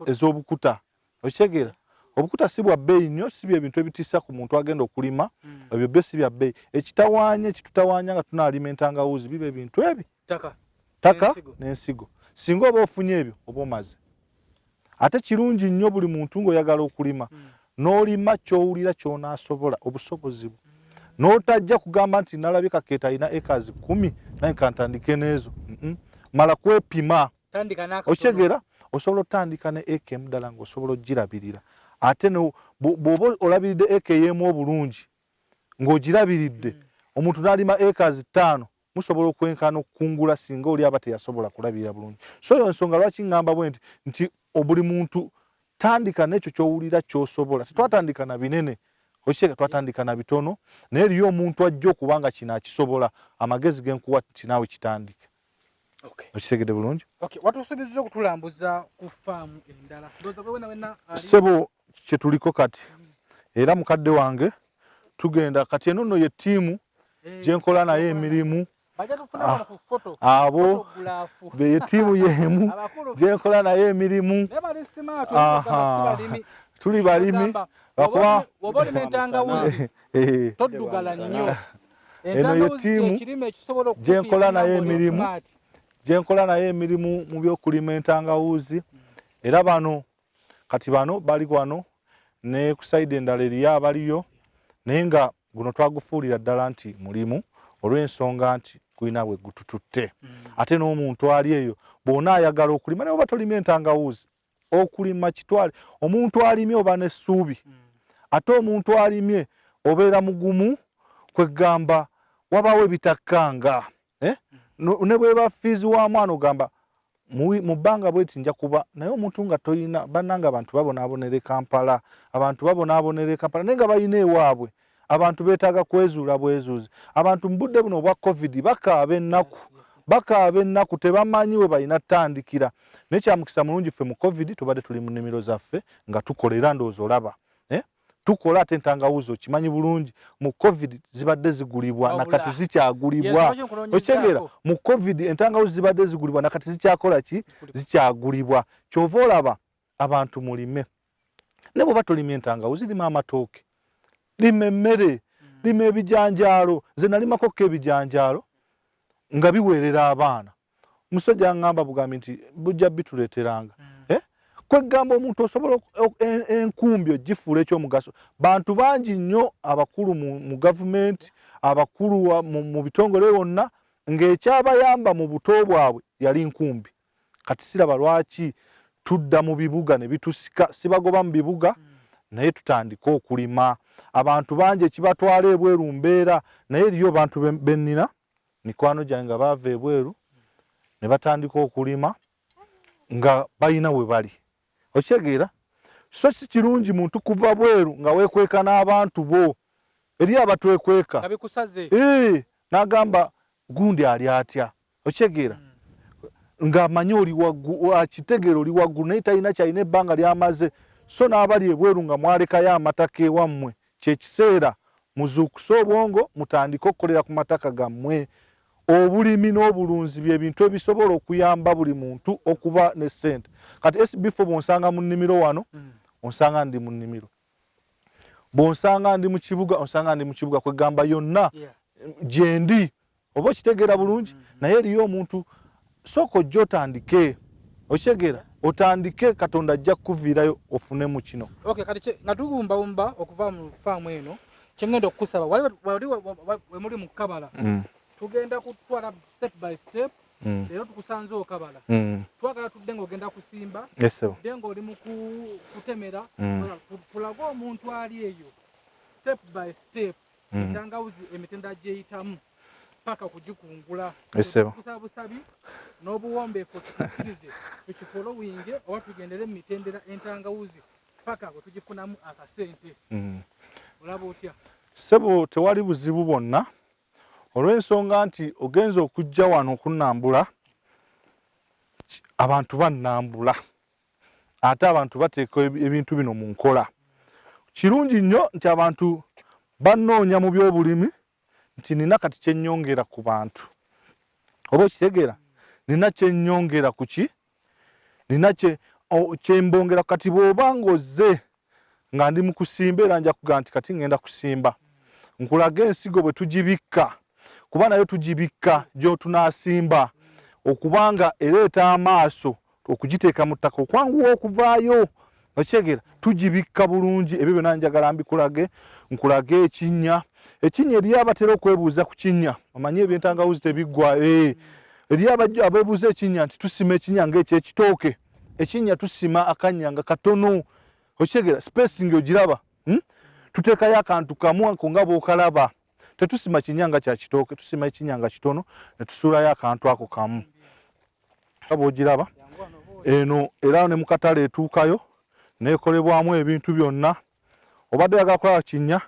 ez'obukuta. Okitegeera? Obukuta si bwa bbeeyi nnyo, si bye bintu ebitiisa ku muntu agenda okulima. Ebyo byo si bya bbeeyi. Ekitawaanya, ekitutawaanya nga tunaalima entangawuzi, biba ebintu ebi ttaka n'ensigo. Singa oba ofunye ebyo oba omaze. Ate kirungi nnyo buli muntu ng'oyagala okulima n'olima ky'owulira ky'onaasobola, obusobozi bwo, n'otajja kugamba nti nalabye Kakeeta alina ekazi 10, naye kantandike n'ezo. Mala kwepima. Okitegeera? Osobola otandika ne eka emu ddala ng'osobola ogirabirira, ate bw'oba olabiridde eka ey'emu obulungi ng'ogirabiridde, omuntu n'alima ekazi 5. Musobola okwenkana okukungula singa oli aba teyasobola kulabirira bulungi. So yo nsonga lwaki ŋŋamba bwe nti nti buli muntu tandika n'ekyo ky'owulira ky'osobola. Tetwatandika na binene, okitegeera, twatandika na bitono, naye eriyo omuntu ajja okuba nga kino akisobola. Amagezi ge nkuwa nti naawe kitandike. Okitegedde bulungi? Watusuubizza okutulambuza ku faamu endala. Ssebo, kye tuliko kati era mukadde wange tugenda kati. Eno nno ye ttiimu gye nkola naye emirimu. Abo ye ttiimu y'emu gye nkola naye emirimu. Tuli balimi. Lwakuba toddugala nnyo. Eno ye ttiimu gye nkola naye emirimu, gye nkola naye emirimu mu byokulima entangawuuzi. Era bano kati bano bali wano ne ku side endala eriyo abaliyo, naye nga guno twagufuulira ddala nti mulimu olw'ensonga nti gulina bwe gutututte. Ate n'omuntu ali eyo bw'ona ayagala okulima, naye oba tolimye entangawuuzi, okulima kitwale. Omuntu alimye oba n'essuubi, ate omuntu alimye obeera mugumu. Kwegamba wabaawo ebitakkanga, eh? Ne bweba fiizi wa mwana, ogamba mu bbanga bweti nja kuba naye. Omuntu nga toyina, bannanga, abantu babonaabonera e Kampala, abantu babonaabonera e Kampala naye nga balina ewaabwe. Abantu beetaaga kwezuula bwezuuzi. Abantu mu budde buno obwa COVID bakaaba ennaku, bakaaba ennaku, tebamanyi we balina ttandikira. Naye kyamukisa mulungi, ffe mu COVID tubadde tuli mu nnimiro zaffe nga tukola, era ndowooza olaba, eh? Tukola. Ate entangawuzi okimanyi bulungi mu COVID zibadde zigulibwa nakati zikyagulibwa. Okitegeera? Mu COVID entangawuzi zibadde zigulibwa, nakati zikyakola ki? Zikyagulibwa. Kyova olaba abantu mulime, ne bwoba tolimye entangawuzi, lima amatooke, lima emmere, lima ebijanjaalo. Nze nalimakokko ebijanjaalo nga biweerera abaana. Omusajja aŋŋamba bugambi nti bujja bituleeteranga. Eh? Kwegamba omuntu osobola enkumbi ogifuula ekyomugaso. Bantu bangi nnyo abakulu mu gavumenti, abakulu mu bitongole wonna, ng'ekyabayamba mu buto bwabwe yali nkumbi. Kati siraba lwaki tudda mu bibuga ne bitusika. Sibagoba mu bibuga, naye tutandike okulima. Abantu bangi ekibatwala ebweru mbeera, naye eriyo bantu bennina mikwano gyange nga baava ebweru ne batandika okulima nga balina we bali. Okitegeera? So si kirungi muntu kuva bweru nga weekweka n'abantu bo. Eri abatwekweka n'agamba gundi ali atya. Okitegeera? Ng'amanyi oli waggulu, akitegeera oli waggulu, naye talina kyalina ebbanga ly'amaze. So n'abali ebweru nga mwalekayo amataka ewammwe, kyekiseera muzuukuse obwongo, mutandike okukolera ku mataka gammwe. Obulimi n'obulunzi bye bintu ebisobola okuyamba buli muntu okuba ne ssente. Kati SB4, bw'onsanga mu nnimiro wano, onsanga ndi mu nnimiro. Bw'onsanga ndi mu kibuga, onsanga ndi mu kibuga. Kwegamba yonna gyendi, oba okitegeera bulungi? Naye eriyo omuntu, sooka ojja otandike. Okitegeera? Otandike, Katonda ajja kukuviirayo ofune mu kino. Okay, kati nga tubumbabumba okuva mu faamu eno, kyengenda okukusaba, wali we muli mu kabala, tugenda kutwala step by step. Leero tukusanze okabala. Twagala tudde ng'ogenda kusimba, tudde ng'oli mu kutemera, tulage omuntu ali eyo step by step entangawuzi emitendera gyeyitamu paka kugikungula. Kusaba busabi n'obuwombeefu tukkirize tukifollowinge oba tugendere mu mitendera entangawuzi paka bwe tugifunamu akasente. Olaba otya? Ssebo, tewali buzibu bwonna, olw'ensonga nti ogenza okujja wano okunnambula. Abantu bannambula, ate abantu bateeka ebintu bino mu nkola. Kirungi nnyo nti abantu bannoonya mu byobulimi, nti nina kati kyennyongera ku bantu. Oba okitegeera? Nina kyennyongera ku ki, nina kyembongera. Kati bw'oba ng'ozze nga ndi mu kusimba, era nja kugamba nti kati ŋŋenda kusimba, nkulaga ensigo bwe tugibikka, kuba nayo tugibikka gy'otunaasimba okubanga ereeta amaaso okugiteeka mu ttaka okwanguwa okuvaayo. Okitegeera? Tugibikka bulungi. Ebyo byonna njagala mbikulage, nkulage ekinnya. Ekinnya, eriyo abatera okwebuuza ku kinnya. Omanyi ebyentangawuzi tebiggwa. Eriyo abeebuuza ekinnya nti tusima ekinnya ng'ekyekitooke. Ekinnya tusima akannya nga katono. Okitegeera? Spacing ogiraba, Tuteekayo akantu kamu ako nga bw'okalaba. Tetusima kinnya nga kya kitooke, tusima ekinnya nga kitono ne tusuulayo akantu ako kamu. Nga bw'ogiraba eno, era ne mu katale etuukayo n'ekolebwamu ebintu byonna. Obadde oyagala kulaba kinnya?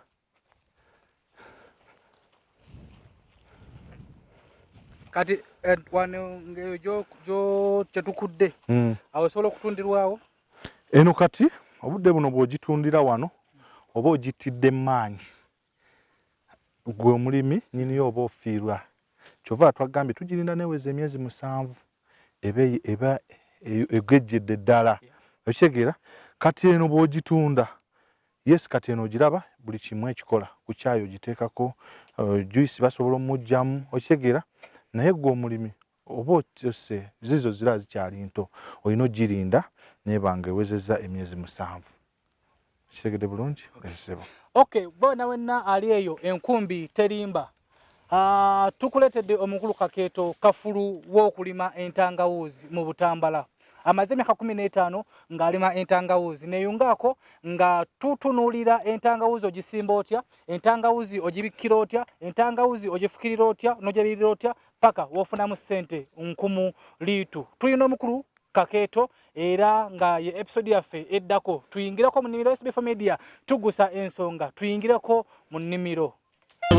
Kati wano ng'eyo gyo kyetukudde awo osobola okutundirwawo eno. Kati obudde buno bw'ogitundira wano oba ogittidde maanyi, gwe omulimi nyiniyo oba ofiirwa. Kyova twagambye tugirinda neweza emyezi 7 eba egejjedde ddala, okitegeera? Kati eno bw'ogitunda, yes, kati eno ogiraba buli kimu ekikola ku kyayi, ogiteekako juice, basobola omugyamu, okitegeera? Naye gwe omulimi oba otose zizo zira zikyali nto, olina ogirinda nebanga ewezezza emyezi 7. Kitegedde bulungi? Esebo. Okay, bona wenna ali eyo enkumbi terimba. Tukuleetedde omukulu Kakeeto kafulu w'okulima entangawuuzi mu Butambala. Amaze emyaka 15 ng'alima entangawuuzi. Neeyungaako nga tutunuulira entangawuuzi ogisimba otya, entangawuuzi ogibikkira otya, entangawuuzi ogifukirira otya, n'ogyebirira otya, paka w'ofunamu ssente nkumu liitu. Tulina omukulu Kakeeto era nga ye episode yaffe eddako tuyingireko mu nnimiro. SB4 Media tugusa ensonga, tuyingireko mu nnimiro.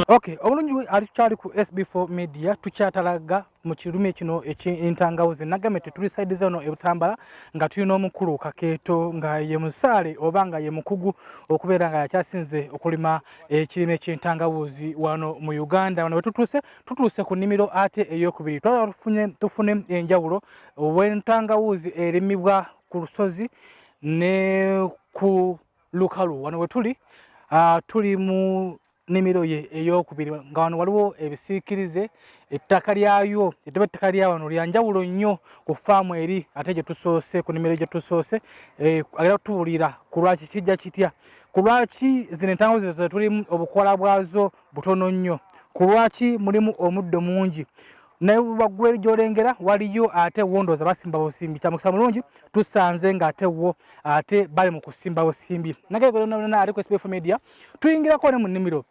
Okay, obulungi ali tukyali ku SB4 Media, tukyatalaga mu kirumi kino eky'entangawuzi. Nagambye tetuli side zano e Butambala nga tulina omukulu Kakeeto nga ye musaale oba nga ye mukugu okubeera nga yakyasinze okulima ekirime ky'entangawuzi wano mu Uganda. Wano we tutuuse, tutuuse ku nnimiro ate ey'okubiri. Twagala tufune enjawulo w'entangawuzi erimibwa ku lusozi ne ku lukalu. Wano we tuli, tuli mu nnimiro ye ey'okubiri nga wano waliwo ebisiikirize, ettaka lyayo, ettaba ettaka lya wano lya njawulo nnyo ku faamu eri ate gye tusoose, ku nnimiro gye tusoose. Agenda kutubuulira ku lwaki kijja kitya, ku lwaki zino entangawuzi ze tulimu obukola bwazo butono nnyo, ku lwaki mulimu omuddo mungi. Naye waggulu eri gy'olengera waliyo ate wo ndowooza basimba busimbi. Kya mukisa mulungi tusanze ng'ate wo ate bali mu kusimba busimbi. Nagegona ali ku SB4 Media, tuyingirako ne mu nnimiro.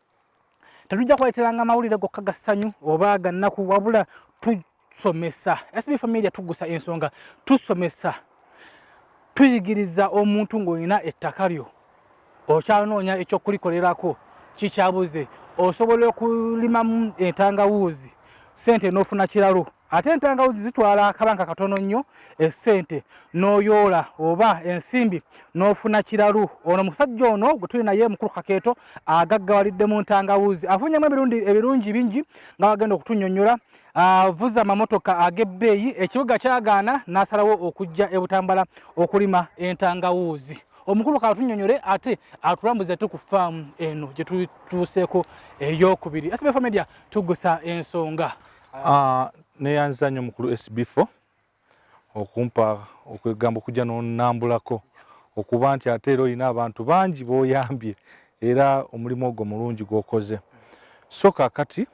Tetujja kuleeteranga amawulire gokka ga ssanyu oba ga nnaku, wabula tusomesa. SB4 Media tugusa ensonga, tusomesa, tuyigiriza omuntu ng'olina ettaka lyo okyanoonya ekyokulikolerako kikyabuze, osobola okulimamu entangawuuzi ssente n'ofuna kiralo. Ate entangawuzi zitwala akabanga katono nnyo, essente n'oyoola oba ensimbi n'ofuna kiralu. Ono musajja ono gwe tuli naye mukulu Kakeeto agaggawalidde mu ntangawuzi, afunyemu ebirungi bingi nga bagenda okutunnyonnyola. Avuze amamotoka ag'ebbeeyi, ekibuga kyagaana n'asalawo okujja e Butambala okulima entangawuzi. Omukulu katunnyonnyole ate atulambuze tu ku faamu eno gye tutuuseeko ey'okubiri. SB4 Media tugusa ensonga. Neyanziza nnyo mukulu SB4 okumpa okwegamba okujja n'onnambulako, okuba nti ate era olina abantu bangi b'oyambye era omulimu ogwo mulungi gw'okoze. So kaakati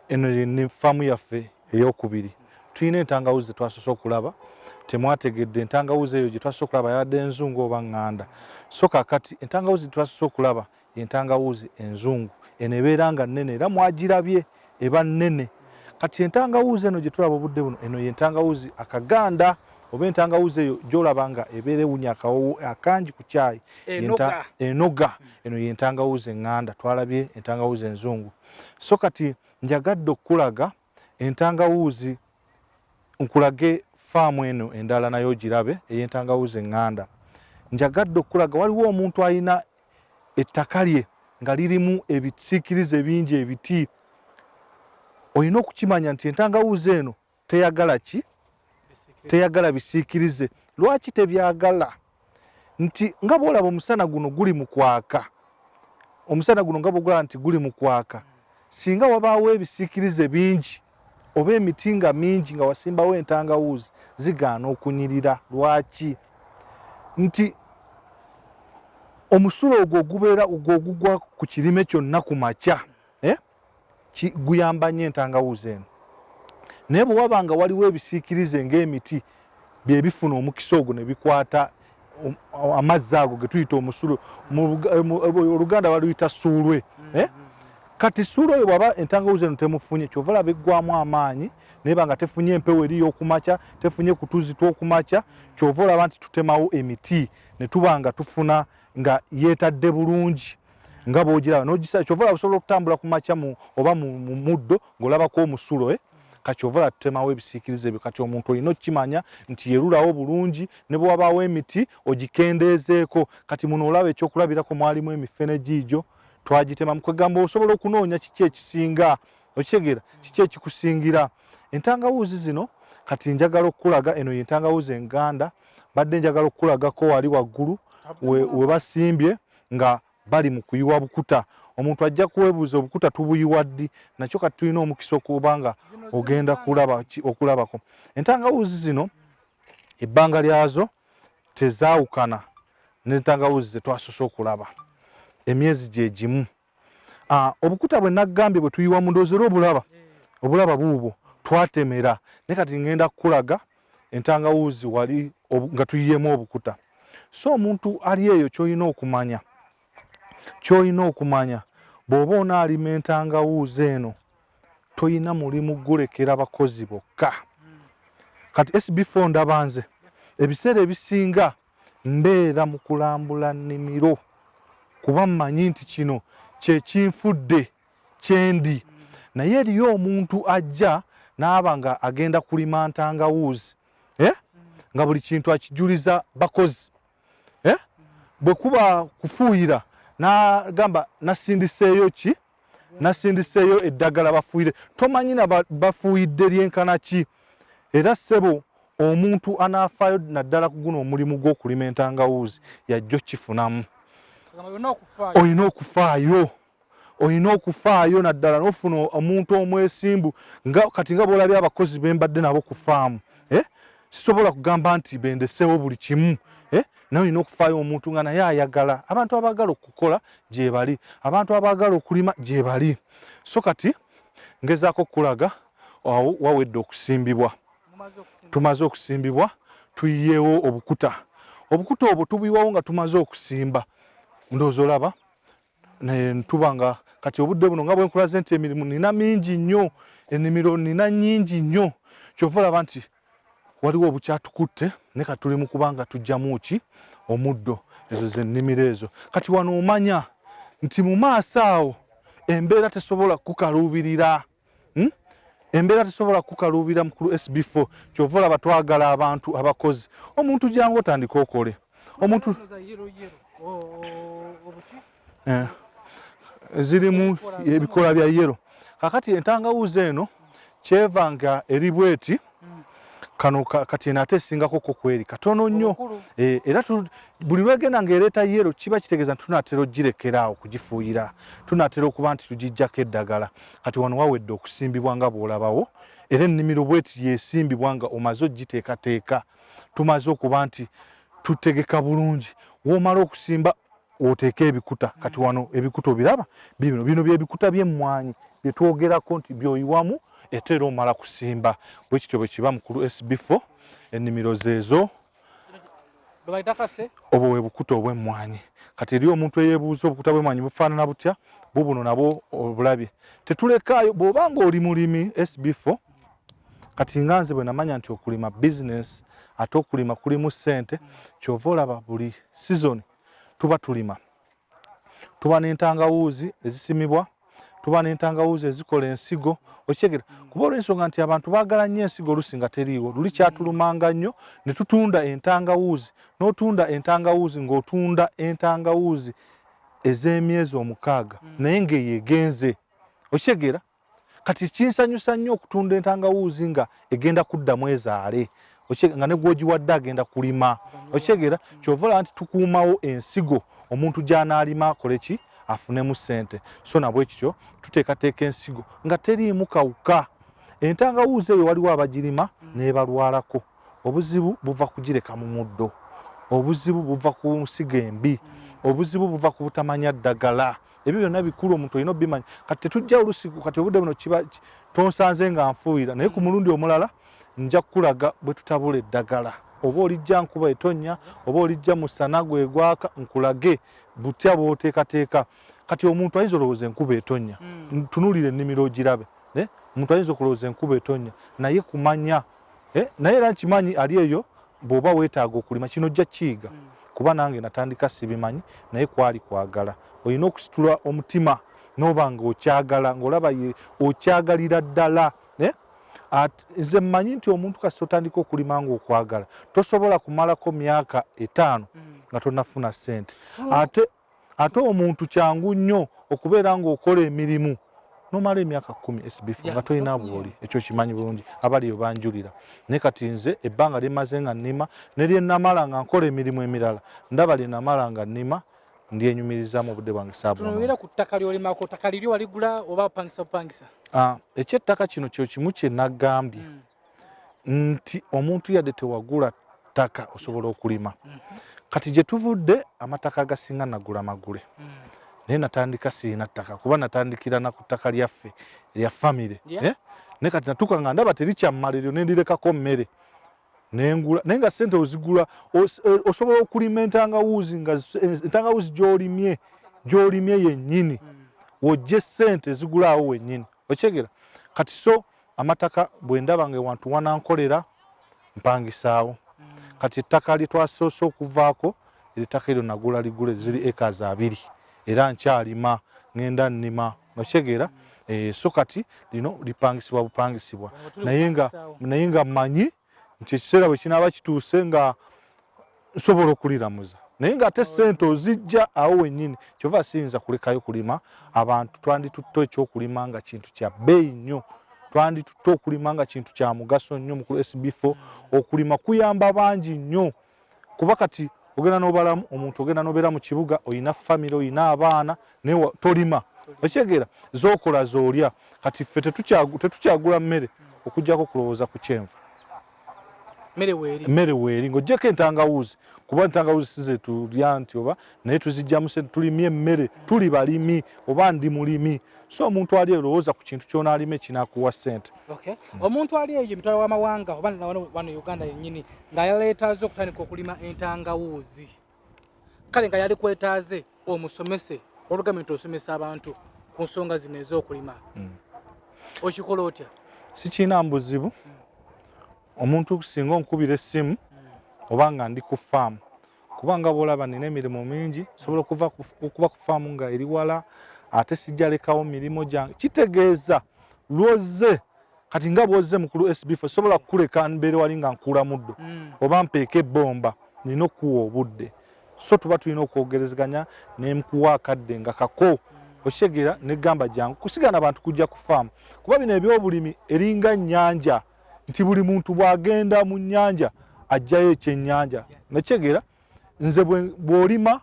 eno ye faamu yaffe ey'okubiri. Tulina entangawuzi ze twasoose okulaba, temwategedde entangawuzi eyo gye twasoose okulaba yabadde enzungu oba ŋŋanda. So kaakati entangawuzi gye twasoose okulaba entangawuzi enzungu, eno ebeera nga nnene era mwagirabye eba nnene. Kati entangawuzi eno gye tulaba obudde buno, eno ye ntangawuzi akaganda oba entangawuzi eyo gy'olaba nga ebeera ewunya akawoowo akangi ku kyayi, enoga. Eno ye ntangawuzi eŋŋanda, twalabye entangawuzi enzungu. So kati njagadde okukulaga entangawuzi, nkulage faamu eno endala nayo ogirabe ey'entangawuzi eŋŋanda. Njagadde okukulaga waliwo omuntu alina ettaka lye nga lirimu ebisiikirize bingi ebiti. Olina okukimanya nti entangawuzi eno teyagala ki? Teyagala bisiikirize. Lwaki tebyagala? Nti nga bw'olaba omusana guno guli mu kwaka, omusana guno nga bw'ogulaba nti guli mu kwaka, singa wabaawo ebisiikirize bingi oba emiti nga mingi nga wasimbawo entangawuuzi, zigaana okunyirira. Lwaki? Nti omusulo ogwo ogubeera ogwo ogugwa ku kirime kyonna ku makya, guyamba nnyo entangawuuzi eno. Naye bwe waba nga waliwo ebisiikirize ng'emiti, bye bifuna omukisa ogwo ne bikwata amazzi ago ge tuyita omusulo, Oluganda baluyita ssuulwe. Kati suula oyo bwaba entangawuzi eno temufunye, kyova olaba eggwamu amaanyi neba nga tefunye empewo eri y'okumakya, tefunye kutuzi tw'okumakya, kyova olaba nti tutemawo emiti ne tuba nga tufuna nga yeetadde bulungi nga bw'ogiraba n'ogisa. Kyova olaba osobola okutambula ku makya oba mu muddo ng'olabako omusulo, eh? Kati kyova olaba tutemawo ebisiikirize ebyo. Kati omuntu olina okukimanya nti yerulawo bulungi, ne bwe wabaawo emiti ogikendeezeeko. Kati muno olaba ekyokulabirako mwalimu emifene giigyo twagitema. Kwegamba osobola okunoonya kiki ekisinga, okitegeera, kiki ekikusingira. Entangawuuzi zino kati njagala okukulaga, eno ye ntangawuuzi enganda, badde njagala okukulagako wali waggulu we basimbye nga bali mu kuyiwa bukuta. Omuntu ajja kwebuuza obukuta tubuyiwa ddi? Nakyo kati tulina omukisa okuba nga ogenda okulabako. Entangawuuzi zino ebbanga lyazo tezaawukana n'entangawuuzi ze twasoose okulaba, emyezi gye gimu. Obukuta bwe naggambye bwe tuyiwa mu ndowooza era obulaba buubwo twatemera, naye kati ngenda kukulaga entangawuuzi wali nga tuyiyeemu obukuta. So omuntu ali eyo ky'olina okumanya bw'oba onaalima entangawuuzi eno toyina mulimu gulekera bakozi bokka. Kati SB4 ndaba nze ebiseera ebisinga mbeera mu kulambula nnimiro, kuba mmanyi nti kino kye kinfudde kyendi. Naye eriyo omuntu ajja n'aba nga agenda kulima ntangawuuzi, nga buli kintu akijuliza bakozi, bwe kuba kufuuyira n'agamba nasindiseeyo ki, nasindiseeyo eddagala bafuuyire, tomanyi na bafuuyidde lyenkana ki. Era ssebo omuntu anaafaayo naddala ku guno omulimu gw'okulima entangawuuzi yajja okifunamu. Olina okufaayo, olina okufaayo naddala n'ofuna omuntu omwesimbu nga kati nga bw'olabye abakozi be mbadde nabo ku faamu, sisobola kugamba nti bendeseewo buli kimu, naye olina okufaayo omuntu nga naye ayagala. Abantu abaagala okukola gye bali, abantu abaagala okulima gye bali. So kati ngezaako okukulaga awo wawedde okusimbibwa, tumaze okusimbibwa, tuyiyeewo obukuta. Obukuta obwo tubuyiwawo nga tumaze okusimba, ndowooza olaba tuba nga kati obudde buno nga bwe nkulaze nti emirimu nina mingi nnyo, ennimiro nina nnyingi nnyo, kyova olaba nti waliwo obukyatukutte, naye kati tuli mu kuba nga tuggyamu ki omuddo. Ezo ze nnimiro ezo. Kati wano omanya nti mu maaso awo embeera tesobola kukaluubirira, Embeera tesobola kukaluubirira mukulu SB4. Kyova olaba twagala abantu abakozi. Omuntu jangu otandike okole. Omuntu zirimu ebikola bya yero. Kakati entangawuzi eno kyeva nga eri bweti kano kati eno ate esingako ko kweri katono nnyo, era buli lwegenda ng'ereeta yero kiba kitegeeza nti tunaatera ogirekera awo kugifuuyira, tunaatera okuba nti tugiggyako eddagala. Kati wano wawedde okusimbibwa nga bw'olabawo, era ennimiro bweti yesimbibwa nga omaze ogiteekateeka, tumaze okuba nti tutegeka bulungi. W'omala okusimba oteeke ebikuta. Kati wano ebikuta obiraba bibino, bino byebikuta by'emmwanyi bye twogerako nti by'oyiwamu ate era omala kusimba. Bwe kityo bwe kiba mukulu SB4. Ennimiro zeezo, obwo bwe bukuta obw'emmwanyi. Kati eri omuntu eyeebuuza obukuta bw'emmwanyi bufaanana butya, bubuno nabwo obulabye. Tetulekaayo bw'oba ng'oli mulimi SB4. Kati nga nze bwe namanya nti okulima bizinesi, ate okulima kulimu ssente, kyova olaba buli sizoni tuba tulima, tuba n'entangawuuzi ezisimibwa, tuba n'entangawuuzi ezikola ensigo, okitegeera? Kuba olw'ensonga nti abantu baagala nnyo ensigo oluusi nga teriiwo, luli kyatulumanga nnyo ne tutunda entangawuuzi, n'otunda entangawuuzi ng'otunda entangawuuzi ez'emyezi 6 naye ng'eyo egenze, okitegeera? Kati kinsanyusa nnyo okutunda entangawuuzi nga egenda kuddamu ezaale, nga ne gw'ogiwadde agenda kulima, okitegeera? Kyova olaba nti tukuumawo ensigo omuntu gy'anaalima akole ki, afunemu ssente. So nabwe kityo tuteekateeka ensigo nga teriimu kawuka. Entangawuuzi eyo waliwo abagirima n'ebalwalako. Obuzibu buva kugireka mu muddo, obuzibu buva ku nsigo embi, obuzibu buva ku butamanya ddagala. Ebyo byonna bikulu, omuntu olina obimanya. Kati tetujja olusi, kati obudde buno kiba tonsanze nga nfuuyira, naye ku mulundi omulala nja kukulaga bwe tutabula eddagala. Oba olijja nkuba etonnya, oba olijja musana gwe gwaka, nkulage butya bw'oteekateeka. Kati omuntu ayinza olowooza enkuba etonnya, tunuulira ennimiro ogirabe, eh? Omuntu ayinza okulowooza enkuba etonnya, naye kumanya, eh? Naye era nkimanyi ali eyo bw'oba weetaaga okulima kino ojja kiyiga, kuba nange natandika sibimanyi, naye kwali kwagala. Olina okusitula omutima n'oba nga okyagala, ng'olaba ye okyagalira ddala, eh? Nze mmanyi nti omuntu kasita otandika okulima ng'okwagala tosobola kumalako myaka 5 nga tonnafuna ssente. Ate omuntu kyangu nnyo okubeera ng'okola emirimu nomala emyaka 10 SB4 nga tolina bwoli, ekyo kimanyi bulungi abaliyo banjulira. Naye kati nze ebbanga lye mmaze nga nnima ne lye namala nga nkola emirimu emirala, ndaba lye namala nga nnima ndyenyumirizaamu obudde bwange saabuno. Tunuulira ku ttaka ly'olimako, ttaka liryo waligula oba opangisa bupangisa? Ekyettaka kino kyo kimu kye nagambye nti omuntu yadde tewagula ttaka osobola okulima. Kati gye tuvudde amataka agasinga nagula magule, naye natandika sirina ttaka kuba natandikira na ku ttaka lyaffe erya famire, naye kati natuuka nga ndaba terikyammala eryo ne ndirekako mmere nengula, naye nga ssente ozigula osobola okulima entangawuuzi nga entangawuuzi gy'olimye yennyini w'ojje ssente zigula awo wennyini, okyegera. Kati so amataka bwe ndaba nga ewantu wanankolera mpangisaawo. Kati ettaka lye twasoose okuvaako, ettaka eryo nagula ligule, ziri acres 2 era nkyalima, ngenda nnima, okitegeera. So kati lino lipangisibwa bupangisibwa, naye nga mmanyi nti ekiseera bwe kinaaba kituuse nga nsobola okuliramuza, naye ng'ate ssente ozijja awo wennyini. Kyova siyinza kulekayo kulima. Abantu twanditutte ekyokulima nga kintu kya bbeeyi nnyo, twanditutte okulima nga kintu kya mugaso nnyo. Mukulu SB4, okulima kuyamba bangi nnyo, kuba kati ogenda n'obalamu omuntu, ogenda n'obeera mu kibuga, olina famire, olina abaana, naye tolima, okitegeera, z'okola z'olya. Kati ffe tetukyagula mmere okuggyako okulowooza ku kyenva. Mmere weeri ng'oggyeko entangawuuzi, kuba entangawuuzi si ze tulya nti oba, naye tuzijjamu ssente. Tulimye emmere, tuli balimi oba ndi mulimi. So omuntu ali olowooza ku kintu ky'onaalima ekinaakuwa ssente. Omuntu ali eyo emitwalo w'amawanga oba wano Uganda yennyini ng'ayaleetaaze okutandika okulima entangawuuzi, kale nga yali kwetaaze omusomese, olugambye nti osomesa abantu ku nsonga zino ez'okulima, okikola otya? Sikiina buzibu. Omuntu singa onkubira essimu oba nga ndi ku faamu, kubanga bw'olaba nina emirimu mingi, nsobola okuba ku faamu nga eri wala, ate sijja lekawo mirimu gyange. Kitegeeza lwozze kati nga bwozze mukulu SB4, sobola kukuleka mbeere wali nga nkuula muddo oba mpeeka ebbomba, nina okukuwa obudde. So tuba tulina okwogerezeganya nenkuwa akadde nga kako, okitegeera, negamba jangu kusigana bantu kujja ku faamu, kuba bino ebyobulimi eringa nnyanja, nti buli muntu bw'agenda mu nnyanja ajjayo ekyennyanja, okitegeera. Nze bw'olima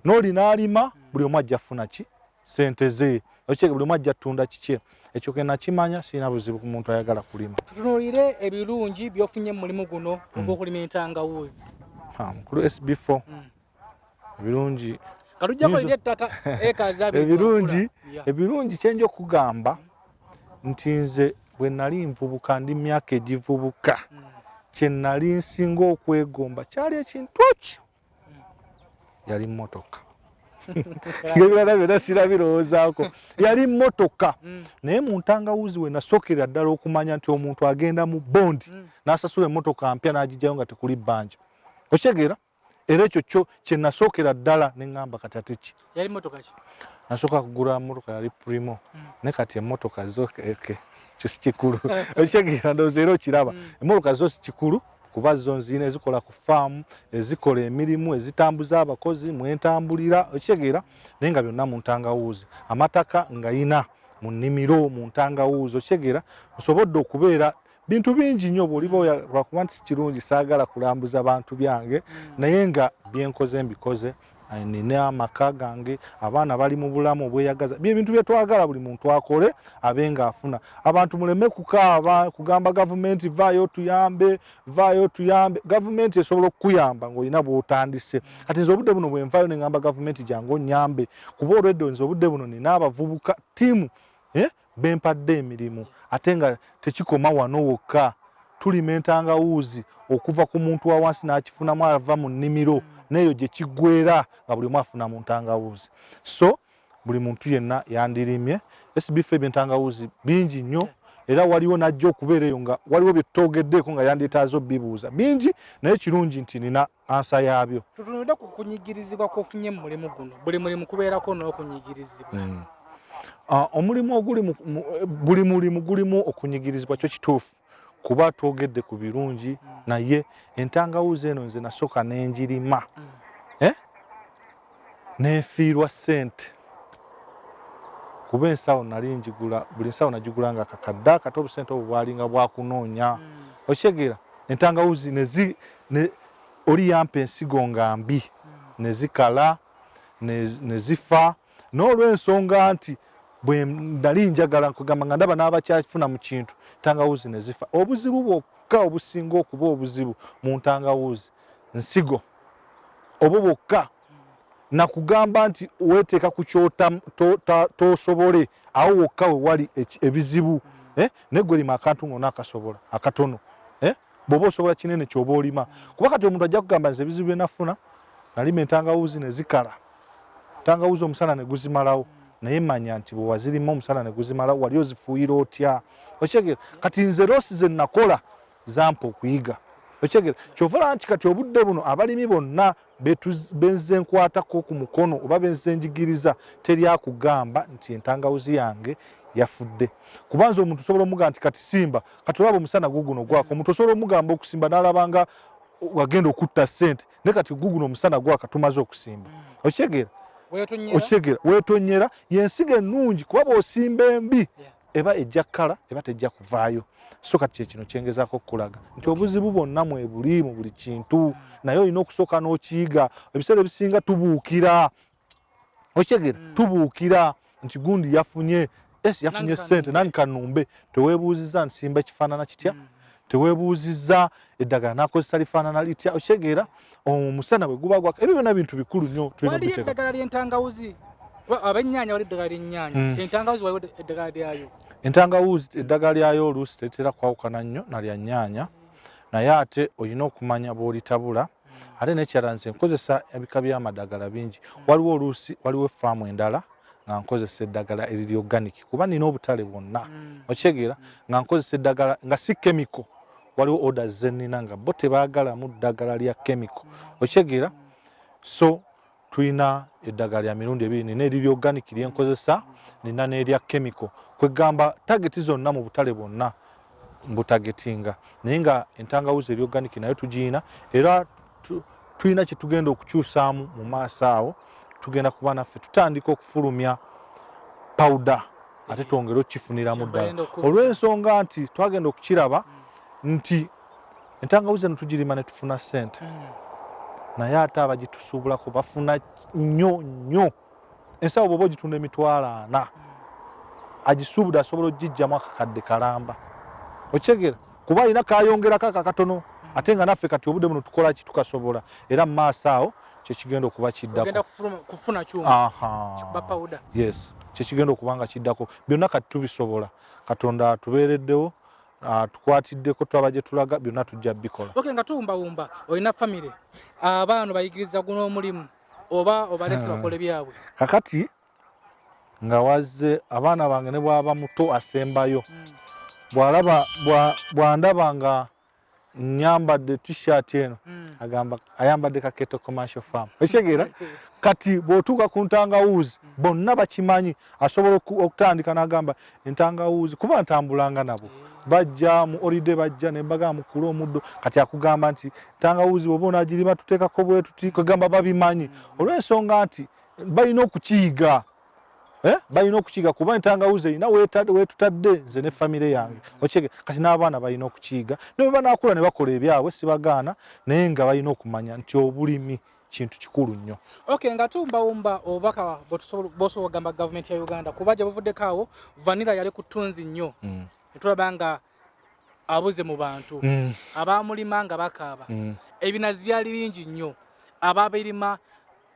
n'oli n'alima, buli omu ajja kufuna ki ssente ze, okitegeera, buli omu ajja ttunda kikye. Ekyo ke nakimanya, sirina buzibu ku muntu ayagala kulima. Tutunuulire ebirungi by'ofunye mu mulimu guno ogw'okulima entangawuuzi. Mukulu SB4, ebirungi katujjako eri ettaka eka ebirungi, ebirungi kyenja okugamba nti nze bwe nali nvubuka, ndi myaka egivubuka, kye nali nsinga okwegomba kyali ekintu ki yali mmotoka. Ebirala byonna sirabirowoozaako, yali mmotoka. Naye mu ntangawuzi we nasookera ddala okumanya nti omuntu agenda mu bondi n'asasula emmotoka mpya n'agijjayo nga tekuli bbanja, okitegeera. Era ekyo kyo kye nasookera ddala ne ŋŋamba kati ate ki. Yali mmotoka ki? Nasooka kugula mmotoka yali Primo, naye kati emmotoka zo kyo si kikulu, okitegeera. Ndowooza era okiraba, emmotoka zo si kikulu, kuba zo nzirina ezikola ku faamu, ezikola emirimu, ezitambuza abakozi mwentambulira, okitegeera. Naye nga byonna mu ntangawuuzi, amataka ngayina mu nnimiro mu ntangawuuzi, okitegeera. Nsobodde okubeera bintu bingi nnyo bw'oliba lwakuba nti si kirungi, saagala kulambuza bantu byange, naye nga byenkoze mbikoze. Nina amaka gange, abaana bali mu bulamu obweyagaza, byebintu bye twagala buli muntu akole abe ng'afuna. Abantu muleme kukaaba kugamba gavumenti vaayo tuyambe, vaayo tuyambe. Gavumenti esobola okukuyamba ng'olina bw'otandise. Kati nze obudde buno bwe nvaayo ne ŋŋamba gavumenti jangu onnyambe, kuba olwedde nze obudde buno nina abavubuka ttiimu bempadde emirimu, ate nga tekikoma wano wokka. Tulima entangawuuzi okuva ku muntu wa wansi n'akifunamu ava mu nnimiro n'eyo gye kiggweera nga buli omu afuna mu ntangawuuzi. So Buli muntu yenna yandirimye. SB4 ebyentangawuzi bingi nnyo, era waliwo najja okubeera eyo nga waliwo bye tutoogeddeko nga yandyetaaze obibuuza bingi, naye kirungi nti nina answer yaabyo. Tutunudde ku kunyigirizibwa kw'ofunye mu mulimu guno. Buli mulimu kubeerako n'okunyigirizibwa. Omulimu oguli buli mulimu gulimu okunyigirizibwa, kyo kituufu, kuba twogedde ku birungi, naye entangawuzi eno nze nasooka n'enjirima neefiirwa ssente, kuba ensawo nali njigula, buli nsawo nagigula nga kakadde akate, obusente obwo bwalinga bwakunoonya. Okitegeera? Entangawuzi oli yampa ensigo nga mbi, ne zikala ne zifa, n'olw'ensonga nti bwe nali njagala nkugamba nga ndaba n'abakyafuna mu kintu, ntangawuzi ne zifa. Obuzibu bwokka obusinga okuba obuzibu mu ntangawuzi nsigo, obwo bwokka. Nakugamba nti weeteeka ku ky'otosobole, awo wokka we wali ebizibu. Naye gwe lima akantu ng'ona akasobola akatono, bw'oba osobola kinene ky'oba olima, kuba kati omuntu ajja kugamba nze ebizibu bye nafuna, nalima entangawuzi ne zikala, entangawuzi omusana ne guzimalawo. Naye manya nti bwe wazirima omusana ne guzimalawo, wali ozifuuyira otya? Okitegeera? Kati nze loss ze nakola zampa okuyiga. Okitegeera? Kyova olaba nti kati obudde buno abalimi bonna benze nkwatako ku mukono oba benze njigiriza, teri akugamba nti entangawuzi yange yafudde, kuba nze omuntu osobola omugamba nti kati simba, kati olaba omusana guguno gwaka, omuntu osobola omugamba okusimba n'alabanga wagenda okutta ssente, naye kati guguno omusana gwaka, tumaze okusimba. Okitegeera? Okitegeera? Weetonyera yensigo ennungi, kuba bw'osimba embi eba ejja kkala, eba tejja kuvaayo. So kati kyekino kyengezaako okukulaga nti obuzibu bwonna mwebuli mu buli kintu, naye olina okusooka n'okiyiga. Ebiseera ebisinga tubuukira, okitegeera? Tubuukira nti gundi yafunye, yes, yafunye ssente, nange kanumbe. Teweebuuzizza nsimba ekifaanana kitya, teweebuuzizza eddagala nakozesa lifaanana litya. Okitegeera? Omusana bwe guba gwaka, ebyo byonna bintu bikulu nnyo. Tulina eddagala ly'entangawuzi, ab'ennyaanya wali eddagala ly'ennyaanya, entangawuzi waliwo eddagala lyayo? Entangawuzi eddagala lyayo oluusi teritera kwawukana nnyo na lya nnyaanya, naye ate olina okumanya bw'olitabula. Ate n'ekirala, nze nkozesa ebika by'amadagala bingi. Waliwo oluusi waliwo effaamu endala nga nkozesa eddagala eriri organic, kuba nina obutale bwonna. Okitegeera? Nga nkozesa eddagala nga si chemical. Waliwo orders zenina nga bo tebaagalamu ddagala lya chemical. Okitegeera? So tulina eddagala lya mirundi ebiri: nina eriri organic lyenkozesa, nina n'erya chemical. Kwegamba target zonna mu butale bwonna mbutargetinga, naye nga entangawuzi eri organic nayo tugiyina, era tulina kye tugenda okukyusaamu mu maaso awo. Tugenda kuba naffe tutandika okufulumya powder, ate twongere okukifuniramu ddala, olw'ensonga nti twagenda okukiraba nti entangawuzi eno tugirima ne tufuna ssente, naye ate abagitusuubulako bafuna nnyo nnyo. Ensawo bw'oba ogitunda 40,000, agisuubudde asobola okugijjamu akakadde kalamba. Okitegeera? Kuba alina kayongerako akakatono, ate nga naffe kati obudde buno tukola ki? Tukasobola. Era mu maaso awo kyekigenda okuba kiddako. Yes, kyekigenda okuba nga kiddako. Byonna kati tubisobola, Katonda atubeereddewo, tukwatiddeko, twaba gye tulaga, byonna tujja bikola. Okay, nga tuwumbawumba, olina famire, abaana bayigiriza guno omulimu oba obalese bakole byabwe? Kakati nga wazze, abaana bange ne bwaba muto asembayo, bwalaba bwandaba nga nyambadde T-shirt eno, agamba ayambadde Kaketo Commercial Farm. Ekitegeera? Kati bw'otuuka ku ntangawuuzi, bonna bakimanyi. Asobola okutandika n'agamba entangawuuzi, kuba ntambulanga nabo, bajja mu holiday, bajja ne mbagamba mukule omuddo. Kati akugamba nti ntangawuuzi bw'oba onaagirima tuteekako bwe tuti. Kwegamba babimanyi, olw'ensonga nti balina okukiyiga, balina okukiyiga, kuba entangawuzi erina weetutadde nze ne famire yange. Okitegeera? Kati n'abaana balina okukiyiga, ne bwe banaakula ne bakola ebyabwe sibagaana, naye nga balina okumanya nti obulimi kintu kikulu nnyo. Okay, nga tuwumbawumba, obubaka bwosobola okugamba gavumenti ya Uganda, kuba gye buvuddeko awo vanilla yali ku ttunzi nnyo, netulaba nga abuze mu bantu, abamulima nga bakaaba, ebinazi byali bingi nnyo, ababirima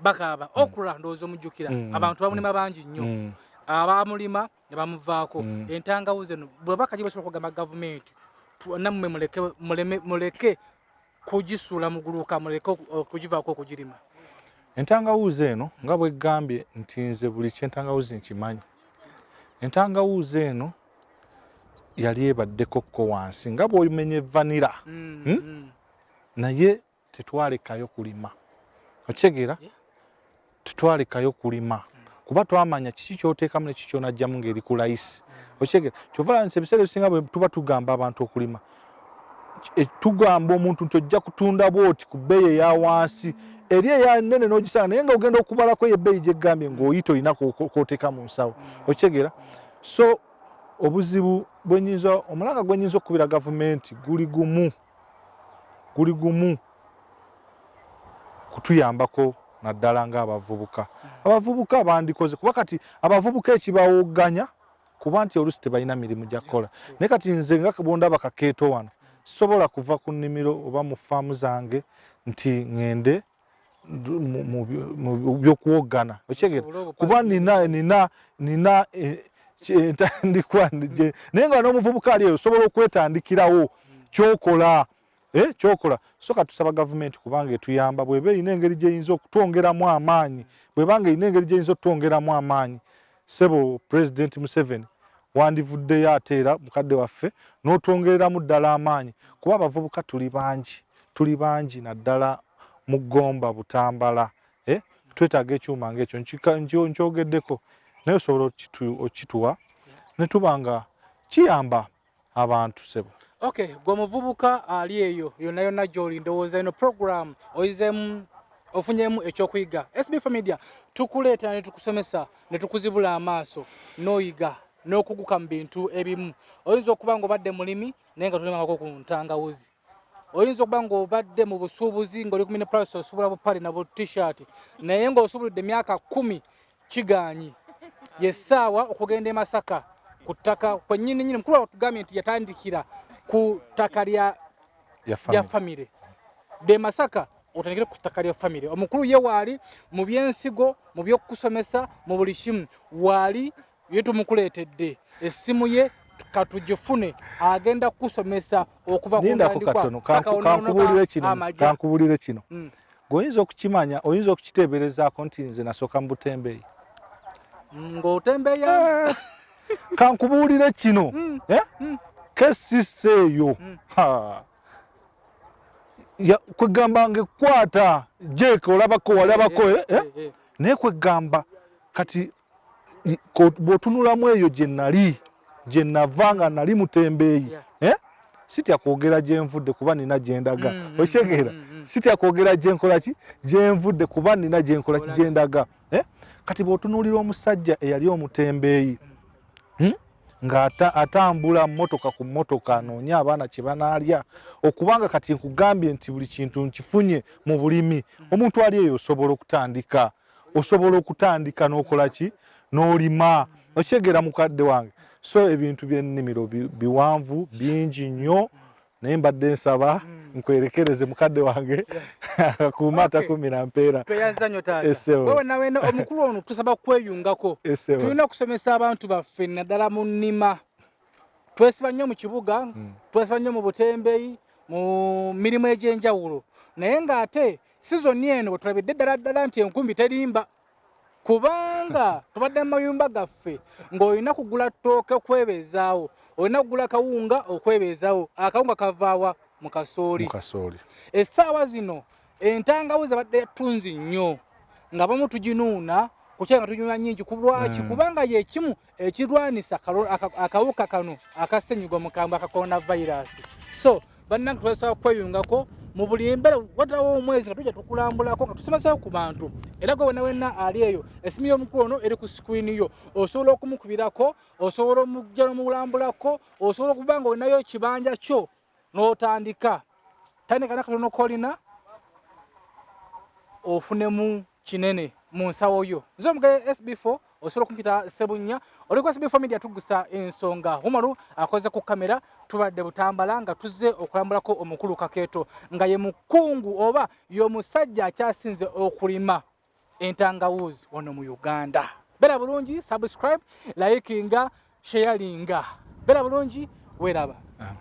bakaaba. Okra ndowooza omujjukira, abantu bamulima bangi nnyo, abamulima ne bamuvaako. Entangawuzi eno, bwebaka gye basobola okugamba gavumenti, nammwe muleke, muleke kugisuula muguluka, muleke okugivaako okugirima? Entangawuuzi eno nga bwegambye nti nze buli kyentangawuuzi nkimanyi. Entangawuuzi eno yali ebaddeko ko wansi nga bw'omenya vanilla, Naye tetwalekayo kulima, okitegeera? Tetwalekayo kulima kuba twamanya kiki kyoteekamu ne kiki kyonajjamu ng'eri ku layisi, okitegeera? Kyova nti ebiseera ebisinga bwe tuba tugamba abantu okulima, tugamba omuntu nti ojja kutunda bwoti ku bbeeyi eya wansi, eri eya nnene n'ogisanga, naye nga ogenda okubalako eyo ebbeeyi gyegambye ng'oyita olina k'oteeka mu nsawo, okitegeera? So obuzibu bwenyinza, omulanga gwenyinza okukubira gavumenti guli gumu, guli gumu, kutuyambako naddala ng'abavubuka. Abavubuka bandikoze, kuba kati abavubuka ekibawogganya kuba nti oluusi tebalina mirimu gya kukola. Naye kati nze nga bwondaba Kakeeto wano, sisobola kuva ku nnimiro oba mu faamu zange nti ŋŋende mu byokuwoggana, okitegeera? Kuba nina entandikwa, naye nga n'omuvubuka ali eyo osobola okwetandikirawo kyokola, kyokola. So katusaba gavumenti kubanga etuyamba, bw'eba erina engeri gy'eyinza okutwongeramu amaanyi, bw'ebanga erina engeri gy'eyinza okutwongeramu amaanyi, ssebo Pulezidenti Museveni, wandivuddeyo ate era mukadde waffe n'otwongereramu ddala amaanyi, kuba abavubuka tuli bangi, tuli bangi naddala mu Gomba, Butambala, twetaaga ekyuma ng'ekyo. Nkyogeddeko, naye osobola okituwa ne tuba nga kiyamba abantu, ssebo. Okay, gwe omuvubuka ali eyo yonna yonna gy'oli, ndowooza eno program oyizeemu, ofunyemu ekyokuyiga. SB4 Media tukuleetera ne tukusomesa ne tukuzibula amaaso n'oyiga n'okuguka mu bintu ebimu. Oyinza okuba ng'obadde mulimi naye nga tolimangako ku ntangawuzi. Oyinza okuba ng'obadde mu busuubuzi ng'oli ku mini price osuubula bupale na bu t-shirt, naye ng'osuubulidde emyaka 10 kigaanyi. Ye ssaawa okugenda e Masaka ku ttaka kwennyini nnyini. Mukulu watugambye nti yatandikira ku ttaka lya lya famire. De Masaka otandikire ku ttaka lya famire. Omukulu ye waali mu byensigo, mu by'okusomesa, mu buli kimu waali. Ye tumukuleetedde essimu ye, katugifune, agenda kukusomesa okuva ku Lindako ntandikwa katono, paka kankubuulire kino, amagya. Kankubuulire kino. Gweoyinza okukimanya, oyinza okukiteeberezaako nti nze nasooka mu butembeeyi. Ng'otembeeya? Kankubuulire kino, eh? KCC eyo, Ha. Kwegamba ngaekwata jeke olabako walabako, eh, eh? Naye kwegamba kati bw'otunulamu eyo gye nali, gye nava nga nali mutembeeyi, eh? Sitya kwogera gye nvudde kuba nina gye ndaga, okitegeera? Sitya kwogera gye nkola ki, gye nvudde, kuba nina gye nkola ki, gye ndaga, eh? Kati bw'otunuulira omusajja eyali omutembeeyi, Nga atambula mmotoka ku mmotoka anoonya abaana kye banaalya, okubanga kati nkugambye nti buli kintu nkifunye mu bulimi. Omuntu ali eyo osobola okutandika, osobola okutandika n'okola ki, n'olima, okitegeera mukadde wange? So ebintu by'ennimiro biwanvu bingi nnyo, naye mbadde nsaba nkwerekereze mukadde wange akuuma atakuumira mpeera. Tweyanza nnyo taata. Esebo. Wewe nawe omukulu ono tusaba kweyungako. Esebo. Tulina okusomesa abantu baffe naddala mu nnima. Twesiba nnyo mu kibuga, twesiba nnyo mu butembeyi, mu mirimu egy'enjawulo, naye ng'ate sizoni eno bwe tulabidde ddala ddala nti enkumbi terimba, kubanga tubadde mu mayumba gaffe ng'olina kugula ttooke okwebeezaawo, olina kugula kawunga okwebeezaawo. Akawunga kavaawa? Mu kasooli. Mu kasooli. Essaawa zino entangawuzi abadde yatunzi nnyo nga bamu tuginuuna kukyala nga tuginuuna nnyingi. Ku lwaki? Kubanga ye kimu ekirwanisa akawuka kano akasenyiga omukambwe aka coronavirus. So bannange, twasaba kweyungako mu buli mbeera. Watalawo omwezi nga tujja tukulambulako nga tusomesayo ku bantu. Era gwe wena wenna ali eyo, esimu y'omukulu ono eri ku screen yo, osobola okumukubirako, osobola omujja n'omulambulako, osobola okuba nga olinayo ekibanja kyo n'otandika. Tandika nakatono kolina ofunemu kinene mu nsawo yo. Nze omugaye SB4, osobola okumpita Sebunnya. Oli ku SB4 Media, tugusa ensonga. Umaru akoze ku kamera. Tubadde Butambala nga tuzze okulambulako omukulu Kakeeto, nga ye mukungu oba y'omusajja akyasinze okulima entangawuzi wano mu Uganda. Beera bulungi, subscribe, likinga, sharinga. Beera bulungi, weeraba. Amen.